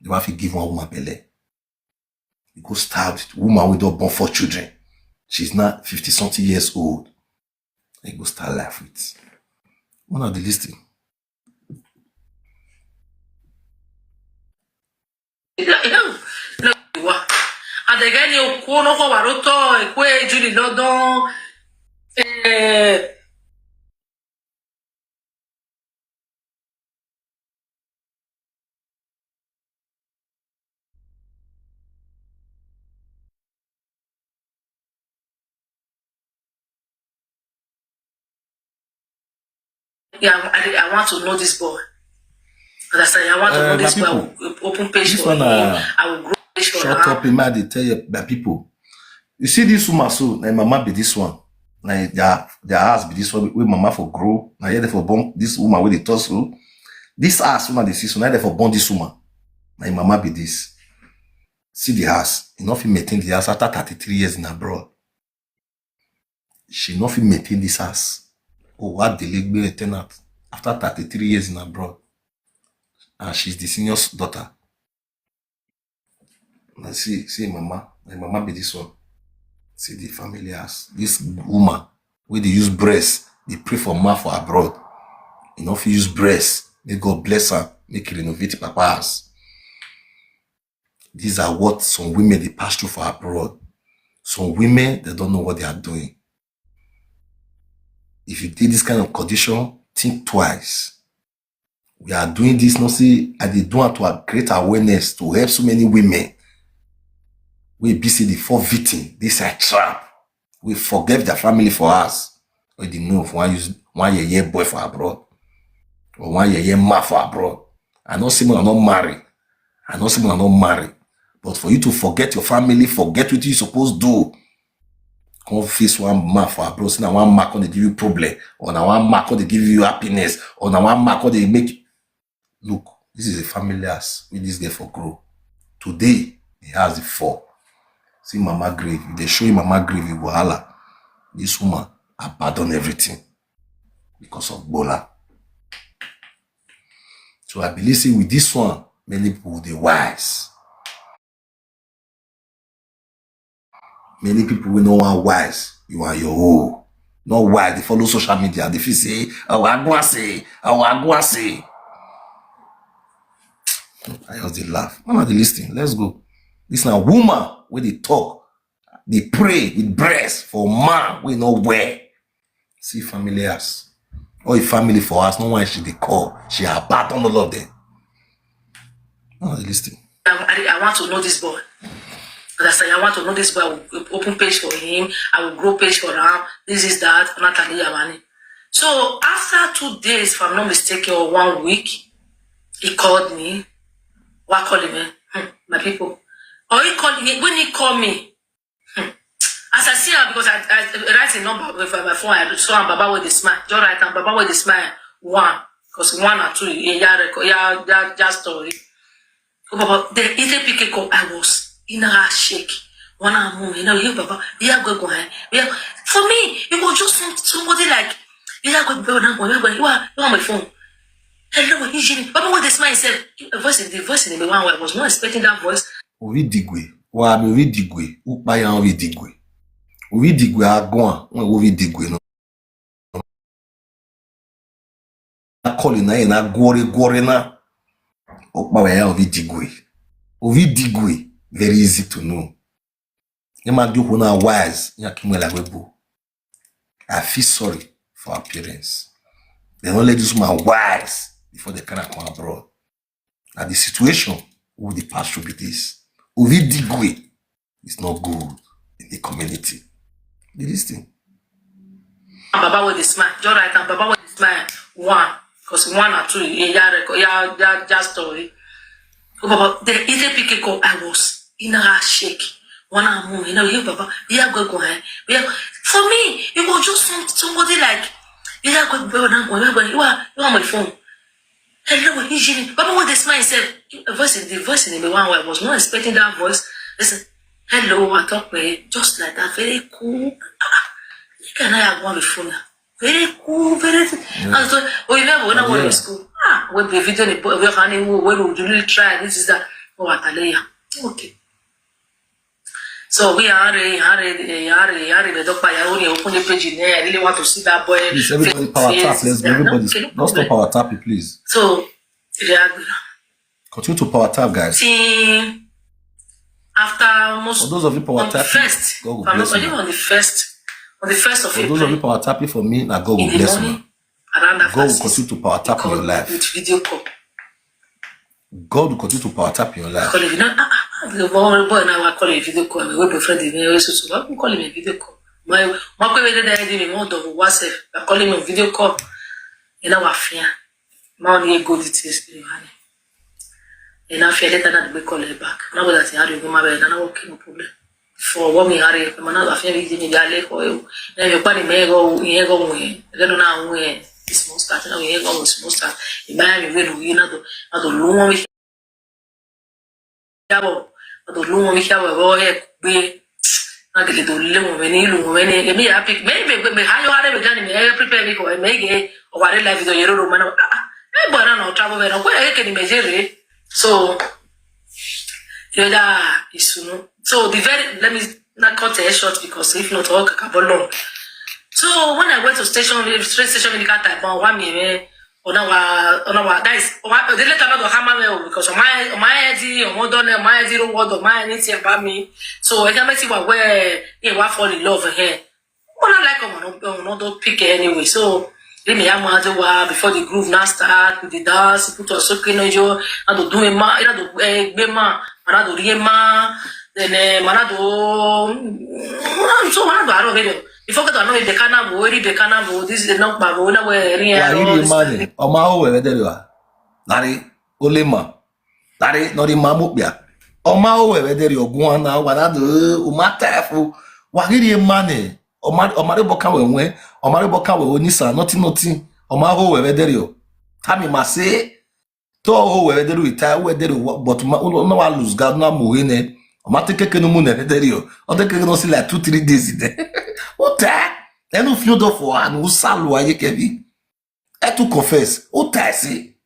he never fit give one woman belle. He go start with woman wey don born four children. She's now fifty something years old. He go start life with. Una dey listen. Adegeni okuo no ko waroto ekwe juli lodon. Eh, Yeah, I, I want to know this boy. Understand? I want to know this boy. I will open page for him. I will grow page for her. Shut up, Emma, dey tell you, my people. You see this woman so, na him mama be this one. Na their, their house be this one, wey mama for grow. Na here they for born this woman wey dey talk so. This house, woman dey see so, na they for born this woman. Na him mama be this. See the house. He no fit maintain the house after thirty-three years in abroad. She no fit maintain this house. Oh, what the leg be a tenant after thirty-three years in abroad. And she's the senior daughter. Now see, see mama, my mama be this one. See the family house. This woman, wey dey use breast, dey pray for man for abroad. You no fit use breast. May God bless her, make he renovate papa house. These are what some women dey pass through for abroad. Some women, they don't know what they are doing. If you dey this kind of condition, think twice. We are doing this, no say, I dey do am to create awareness, to help so many women wey be say they fall victim, this a trap. We forget their family for us. Wey dey know if one use one yeye boy for abroad, or one yeye man for abroad. I no say una no marry. I no say una no marry. But for you to forget your family, forget what you suppose do, come face one man for abroad, say na one man come dey give you problem, or na one man come dey give you happiness, or na one man come dey make. Look, this is a family house wey this girl for grow. Today, the house dey fall. See mama grave. If they show you mama grave, you go holla. This woman abandon everything because of gbola. So I believe say with this one, many people dey wise. Many people wey no wan wise, you are your own. No wise, they follow social media, they feel say, "Oh, I go and say, oh, I go and say." I just dey laugh. Mama, dey listen. Let's go. This na woman wey dey talk, dey pray with breast for man wey no wear. See family house. All the family for us, no one she dey call. She abandon all of them. No, dey listen. I, I, I want to know this boy. But I say, I want to know this boy. I will open page for him. I will grow page for him. This is that. Nathalie Yamani. So after two days, if I'm not mistaken, or one week, he called me. What call him? Eh? Hmm, my people. Or he called me. When he called me, hmm, as I see her, because I, I write a number with my phone, I saw am Baba with the smile. Just write am Baba with the smile. One. Because one or two, yeah, yeah, record, yeah, yeah, yeah, story. Oh, Baba, the easy pick call, I was in a shake. One hour more, you know, you, Baba, yeah, go, go, eh? Yeah. For me, it was just some, somebody like, yeah, go, go, go, go, go, you are, you are my phone. Hello, easy. Baba, what this man said? A voice in the voice in the one, I was not expecting that voice. Ovidigwe. Wa mi Ovidigwe. Upa ya Ovidigwe. Ovidigwe agwa. Wa Ovidigwe no. Na calling na, na gore gore na. Upa wa ya Ovidigwe. Ovidigwe. Very easy to know. Emma Duku na wise. Ya Kimwela Webo. I feel sorry for her parents. They don't let this woman wise before they can come abroad. And the situation who the pass through be this. Ovidigwe is not good in the community. Did this thing. Baba with the smile. Just write am Baba with the smile. One. Because one or two, yeah, yeah, record, yeah, yeah, yeah, story. Oh, Baba, the easy pick call, I was in a shake. One hour more, you know, you, Baba, yeah, go, go, eh? Yeah. For me, it was just some, somebody like, yeah, go, go, go, go, go, you are, you are my phone. Hello, easy. Baba, what this man said? A voice in the voice in the one, I was not expecting that voice. Listen, hello, I talk with just like that, very cool. Ah, you can have one phone now. Very cool, very. Yeah. And so, oh, you remember when I was in school? Ah, we be video the boy, we can, we will really try. This is that. Oh, Ataleya. Okay. So we are, are, are, are, are, the doctor, I only open the page in there. I really want to see that boy. Please, everybody, power tap. Let's go, everybody. Just stop power tapping, please. So, yeah. Continue to power tap, guys. Team. After almost, for those of you power tapping, first, God will bless you. On the first, on the first of April. For those of you power tapping for me, now God will bless you. Around that, God will continue to power tap in your life. With video call. God will continue to power tap in your life. Call him, you know, ah, ah, ah, the boy, boy now I call him video call. My boyfriend is very so so. I call him a video call. My, my boyfriend is there, me more of WhatsApp. I call him a video call. You know what fear? My only go details, you know. And I feel that I not be call her back. Now that I had to go my bed, and I walk no problem. For what me hurry, man, I feel me give me the alley for you. Then you put me go, you go away. I don't know where. It's most start. Now we go, it's most start. You buy me, we do, you know, I don't know what we have. I don't know what we have. We go here, we. Na gele do le mo me ni lu mo me ni. Emi ya pick. Me, me, me, how you are, me, gani, me, prepare me for me, ge, o wa re life do yero ro, man. Ah, ah. Eh, boy, na no travel, me, no, go, eh, can you imagine? So, yeah, that is, you know. So the very, let me not cut it short, because if not, all kakabo long. So when I went to station, train station, we got that, but one me, me, on our, on our, guys, on our, they let another hammer me, because on my, on my head, on my door, on my zero word, on my anything about me. So I can see what, where, yeah, what fall in love with her. When I like, I'm not, I'm not, don't pick it anyway. So, let me have my other one before the groove now start with the dance, put on so clean on you, and to do a man, you know, to, eh, be man, and to be a man, then, eh, man, to, mm, so man, to, I don't know. Before I know, the kind of worry, the kind of, this is not my, we know where, yeah, Wa all iri this mane, thing. Oma o we dere wa. Nari, olema. Nari, nori mamu bia. Oma o we dere o guana, wa na do, uma tefu. Wa iri mane. Oma, oma re boka we we. Oma re boka we o ni sa, nothing, nothing. Oma o we dere o. Tami ma se. To o we dere o, ita we dere o, but ma, no, no wa lose guard na mu he ne. Oma te keke no mu ne dere o. O te keke no si like two, three days in there. O te. Enu fi odo for anu salu aye kebi. E to confess. O te si.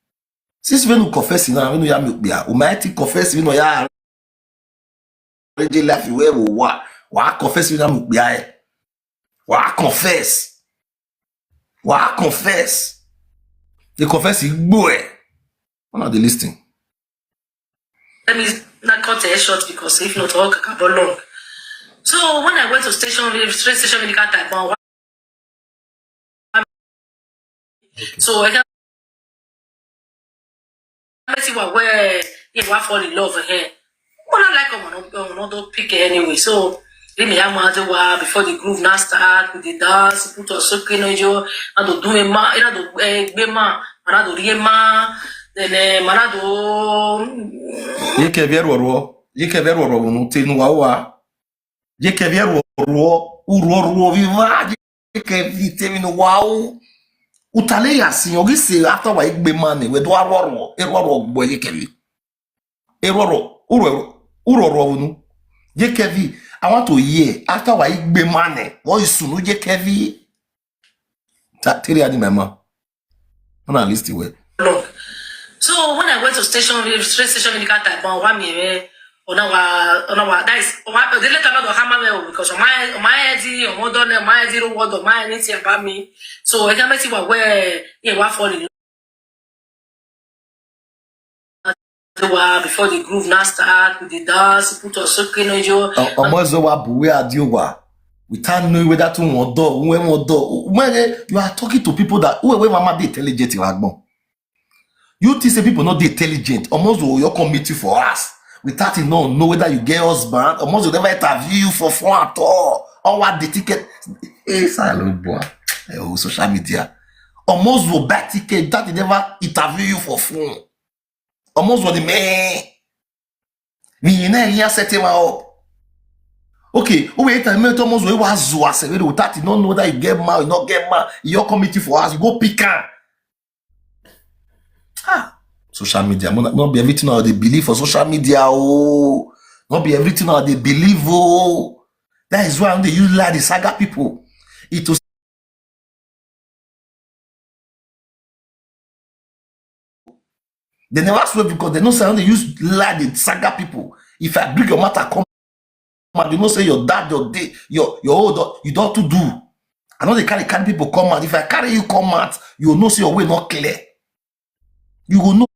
Since when you confess na, when you ya mi bia. O ma ti confess, when you ya ready life we wo wa. Wa confess, when you ya mi bia, eh. Wa confess. Wa confess. The confess igbo, eh. One of the listing. Let me not cut it short, because if not, all kakabo long. So when I went to station, train station, we got that, but okay. So I can see what, where you want fall in love with her. When I like, I'm No, no, don't pick it anyway. So, let me have my wa before the groove now start with the dance, put on soaking on you, and to do a man, you know, to a man, and I do the man, then eh, man I do. Ye ke vero ro, ye ke vero ro no te no wa wa. Ye ke vero ro, u ro ro viva. Ye ke vi te mi no wa u. U tale ya si, o gi se after wa igbe man ni, we do a ro ro, e ro ro gbo ye ke vi. E ro ro, u ro u ro ro unu. Ye ke vi, I want to hear after wa igbe man ni, what is sunu ye ke vi. Ta tiri adi my man. Una listen well. No. So when I went to station, train station, medical type one, one me, eh, on our, on our, that is, on our, the later not hammer me because on my, on my head, on my door, my head, zero word of my anything about me. So I can't see what where, yeah, what fall in the wa before the groove now start with the dance, put on soaking on you. Omo zo wa buwe adiowa. Without knowing whether to one door, who one door. When eh, you are talking to people that who when mama dey intelligent in Agbon. You think say people not dey intelligent. Omo zo you come meet you for us. Without you no know whether you get husband, omo zo never interview you for fun at all. Or what the ticket. Hey, silent boy. Eh, oh, social media. Omo zo buy ticket that he never interview you for fun. Omo zo the man. We na here set him up. Okay, who wait a minute, omo zo we was zo as we without you no know that you get man, you not get man. You come meet you for us, you go pick am. Ah, social media, no, no be everything I dey believe for social media. Oh, not be everything I dey believe. Oh, that is why I dey use lie the saga people. It was they never swear because they know say they use lie the saga people. If I bring your matter come out, you know say your dad, your day, your your old, you don't to do. I know they carry carry people come out. If I carry you come out, you know say your way not clear. You go know.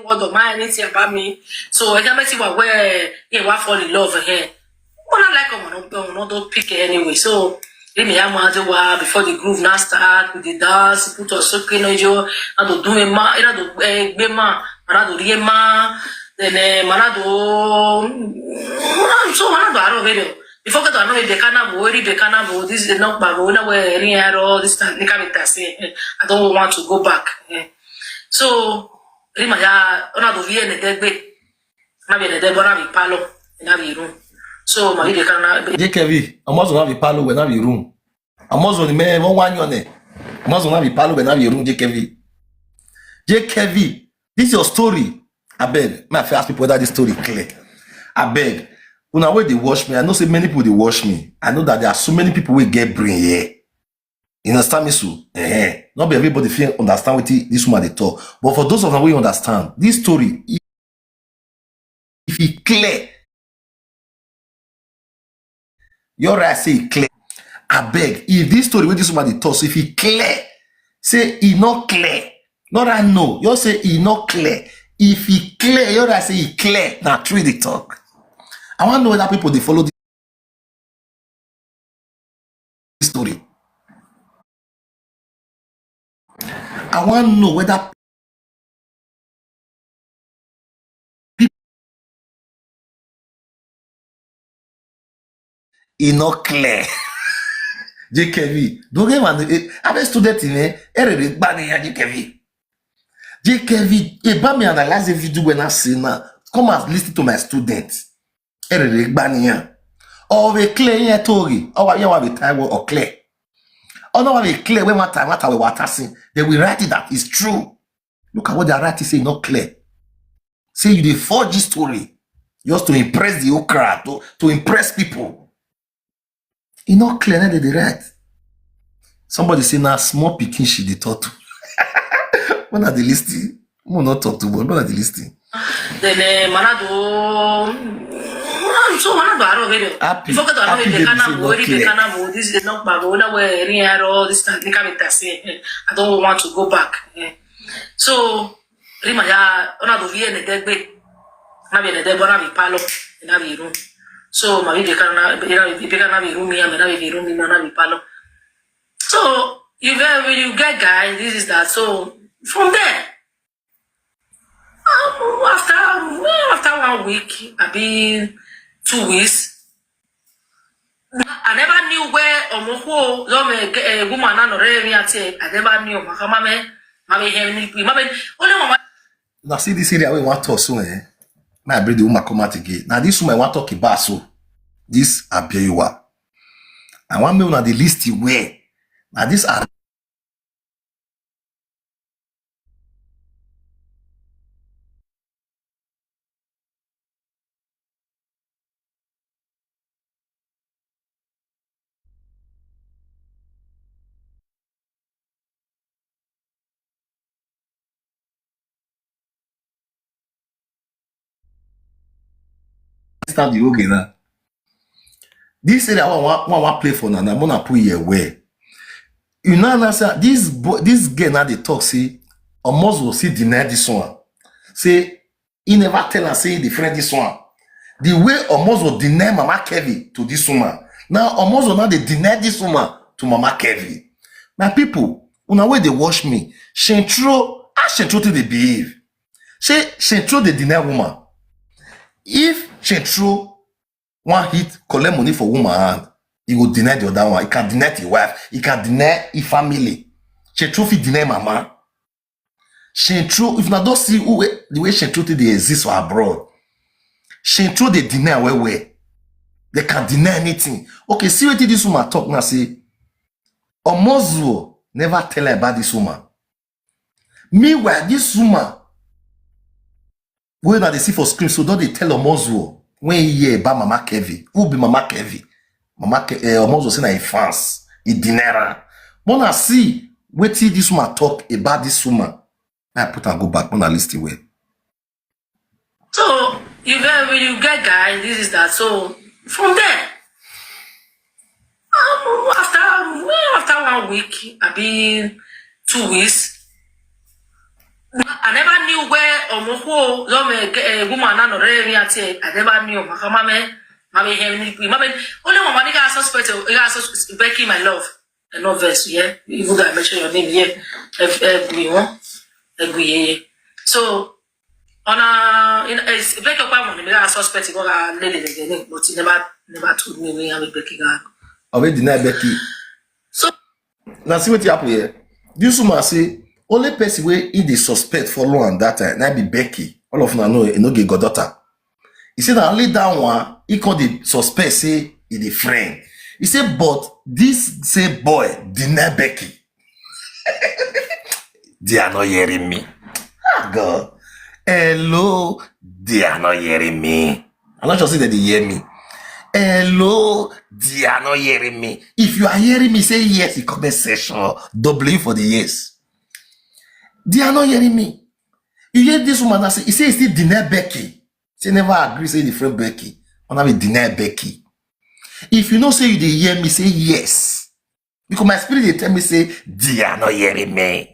Word of my anything about me. So I can't see what where he wa fall in love here. When I like him, no, no, don't pick it anyway. So let me have my wa before the groove now start with the dance, put on soaking on you, and to do a man, you know, to a man, and I do the man, then eh, man I do. So man I do a video. Before get to know the carnival, the carnival, this is not bad, we know where any arrow, this time they can't say, I don't want to go back. Eh. So Rima ya, ona do vie ne degbe. Na vie ne degbe, na vi palo, na vi room. So ma vi de kana. J K V, omo zo na vi palo we na vi room. Omo zo ni me won wa nyo ne. Omo zo na vi palo we na vi room, J K V. J K V, this is your story. I beg, may I first ask people whether this story clear. I beg. Una wey dey watch me, I know say many people dey watch me. I know that there are so many people wey get brain here. You understand me so? Eh, not be everybody fit understand wetin this woman dey talk. But for those of them wey understand, this story, if, if e clear, your right say e clear. I beg, if this story wey this woman dey talk, so if e clear, say e not clear. Not I know, you say e not clear. If e clear, your right say e clear. Na true dey talk. I wan know whether people dey follow this story. I wan know whether e no clear. J K V, don't get man. I be student in eh. Erere gbani ya J K V. J K V, e ba me analyze the video when I say now. Come and listen to my student. Erere gbani ya. Or we clear here tori. Or we wa be Taiwo or clear. Or no we clear when matter matter we water sin. They will write it that is true. Look at what they are writing say not clear. Say you dey forge this story just to impress the okra, to, to impress people. E not clear, na they dey write. Somebody say na small pikin she dey talk to. When are they listening? Mo not talk to, but when are they listening? Then eh, man I do. So man I do a video. Happy, Before get to happy know the baby say carnival, not the clear. Carnival, this is not bad. We know where any arrow, this time they can't say, eh, I don't want to go back. Eh. So, Rima ya, ona do vie ne degbe. Na vie ne degbe, na vie palo, na vie room. So, ma vie beka na, na vie beka na vie room ya, na vie room, na vie palo. So, you get, when you get guy, this is that. So, from there, um, after, well, after one week, I be two weeks, I never knew where Omoko, a woman, and already, I never knew. Makamame, Mame, Mame, only one. Now see this area we want to so, eh? Now I bring the woman come out again. Now this woman want talk about so. This Abiyewa. I want me on the list where. Now this are Start the whole game now. This area one one one play for now. Now, I'm gonna put here where. You know, now say this boy, this girl now they talk say, Omozo still deny this one. Say he never tell her say he dey friend this one. The way Omozo deny Mama Kevin to this woman, now Omozo now they deny this woman to Mama Kevin. My people, una wey dey watch me, Shentro, how Shentro take dey behave? Shey Shentro dey deny woman? If Shentro wan hit collect money for woman hand, he go deny the other one. He can deny his wife. He can deny his family. Shentro fit deny mama. Shentro, if una don see who, the way Shentro take dey exist for abroad, Shentro dey deny well well. They can deny anything. Okay, see wetin this woman talk now say, Omozuo never tell her about this woman. Meanwhile, this woman wey una dey see for screen so don dey tell Omozuo when he hear about Mama Kevin. Who be Mama Kevin? Mama Ke eh, Omozuo say na him fans. He deny am. Una see wetin this woman talk about this woman. I put am go back. Una listen well. So you get, when you get guy, this is that. So from there, um, after, well, after one week, I be two weeks, I never knew where Omoko, a woman, and already, I never knew. Mama, Mama, Mama, only one nigga I suspect, I suspect Becky, my love. I no vex, yeah. Even though I mention your name, yeah. If everyone, every year. So on a, in a, it's break up one, I suspect you got a lady again, but he never, never told me when I'm breaking up. Already deny Becky. So now see what happen here. This woman say only person wey he dey suspect follow am that time na be Becky. All of una know e no get goddaughter. He say na only that one he come dey suspect say he dey friend. He say but this same boy deny Becky. They are not hearing me. Ah, God. Hello, they are not hearing me. I'm not sure say they dey hear me. Hello, they are not hearing me. If you are hearing me, say yes in comment section. W for the yes. They are not hearing me. You hear this woman now say, he say he still deny Becky. Say never agree say he dey friend Becky. Una be deny Becky. If you know say you dey hear me, say yes. Because my spirit dey tell me say they are not hearing me.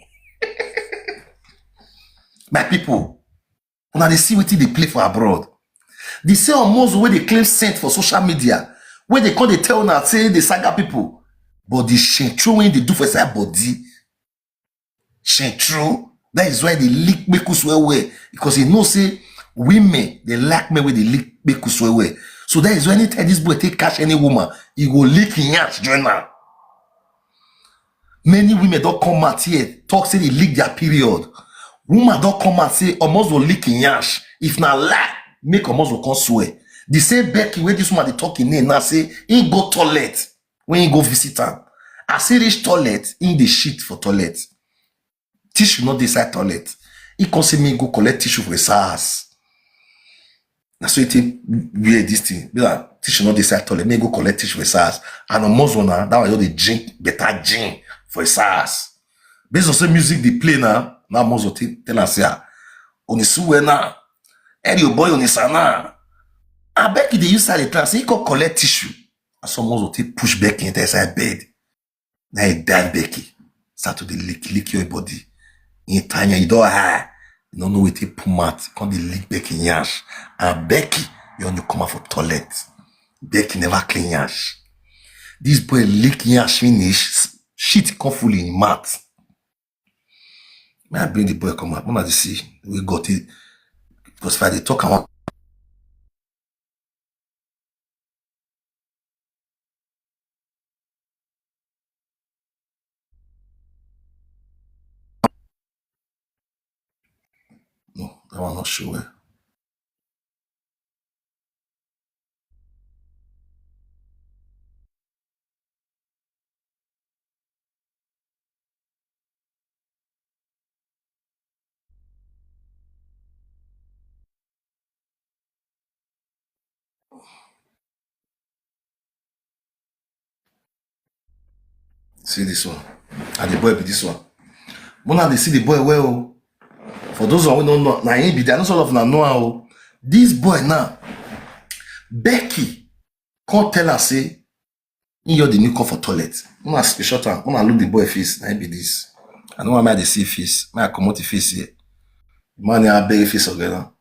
My people, una dey see wetin dey play for abroad. The same Omozo wey dey claim saint for social media, wey dey come dey tell una say the saga people, but the shentro wey dey do for inside body, shentro. That is why they lick kpekus well well, because he know say women dey like men wey dey lick kpekus well well. So that is why anytime this boy take catch any woman, he go lick him yansh join am. Many women don come out here talk say they lick their period. Woman don come out say Omozo lick him yansh. If na lie, make Omozo come swear. The same Becky wey this woman dey talk him name now say he go toilet when he go visit am. As he reach toilet, he dey shit for toilet. Tissue no dey inside toilet. He come say me go collect tissue for his house. Na so he take wear this thing. Be like tissue no dey inside toilet. Me go collect tissue for his house. And Omozo na that one just dey drink better gin for his house. Based on say music dey play now, now Omozo take tell am say ah, Onisuwe na, Eddie Oboy Onisa na. Abeg he dey use side dey tell am say he come collect tissue. As Omozo take push Becky enter inside bed. Now he dive Becky. Start to dey lick, lick your body. He tanya, he don high. You no know wetin put mouth. Come dey lick Becky yansh. And Becky, you only come out for toilet. Becky never clean yansh. This boy lick yansh finish, shit come full in mouth. May I bring the boy come out? When I see, we got it. Because if I dey talk, I want No, that one not show well. See this one. And the boy be this one. Mona, they see the boy well. For those who don't know, now he be there. Not all of now know how. This boy now, Becky, can't tell her say, he your the new come for toilet. Mona screenshot her. Mona look the boy face. Now he be this. I know why I dey see face. May I come out the face here. Man, I beg face again. Now.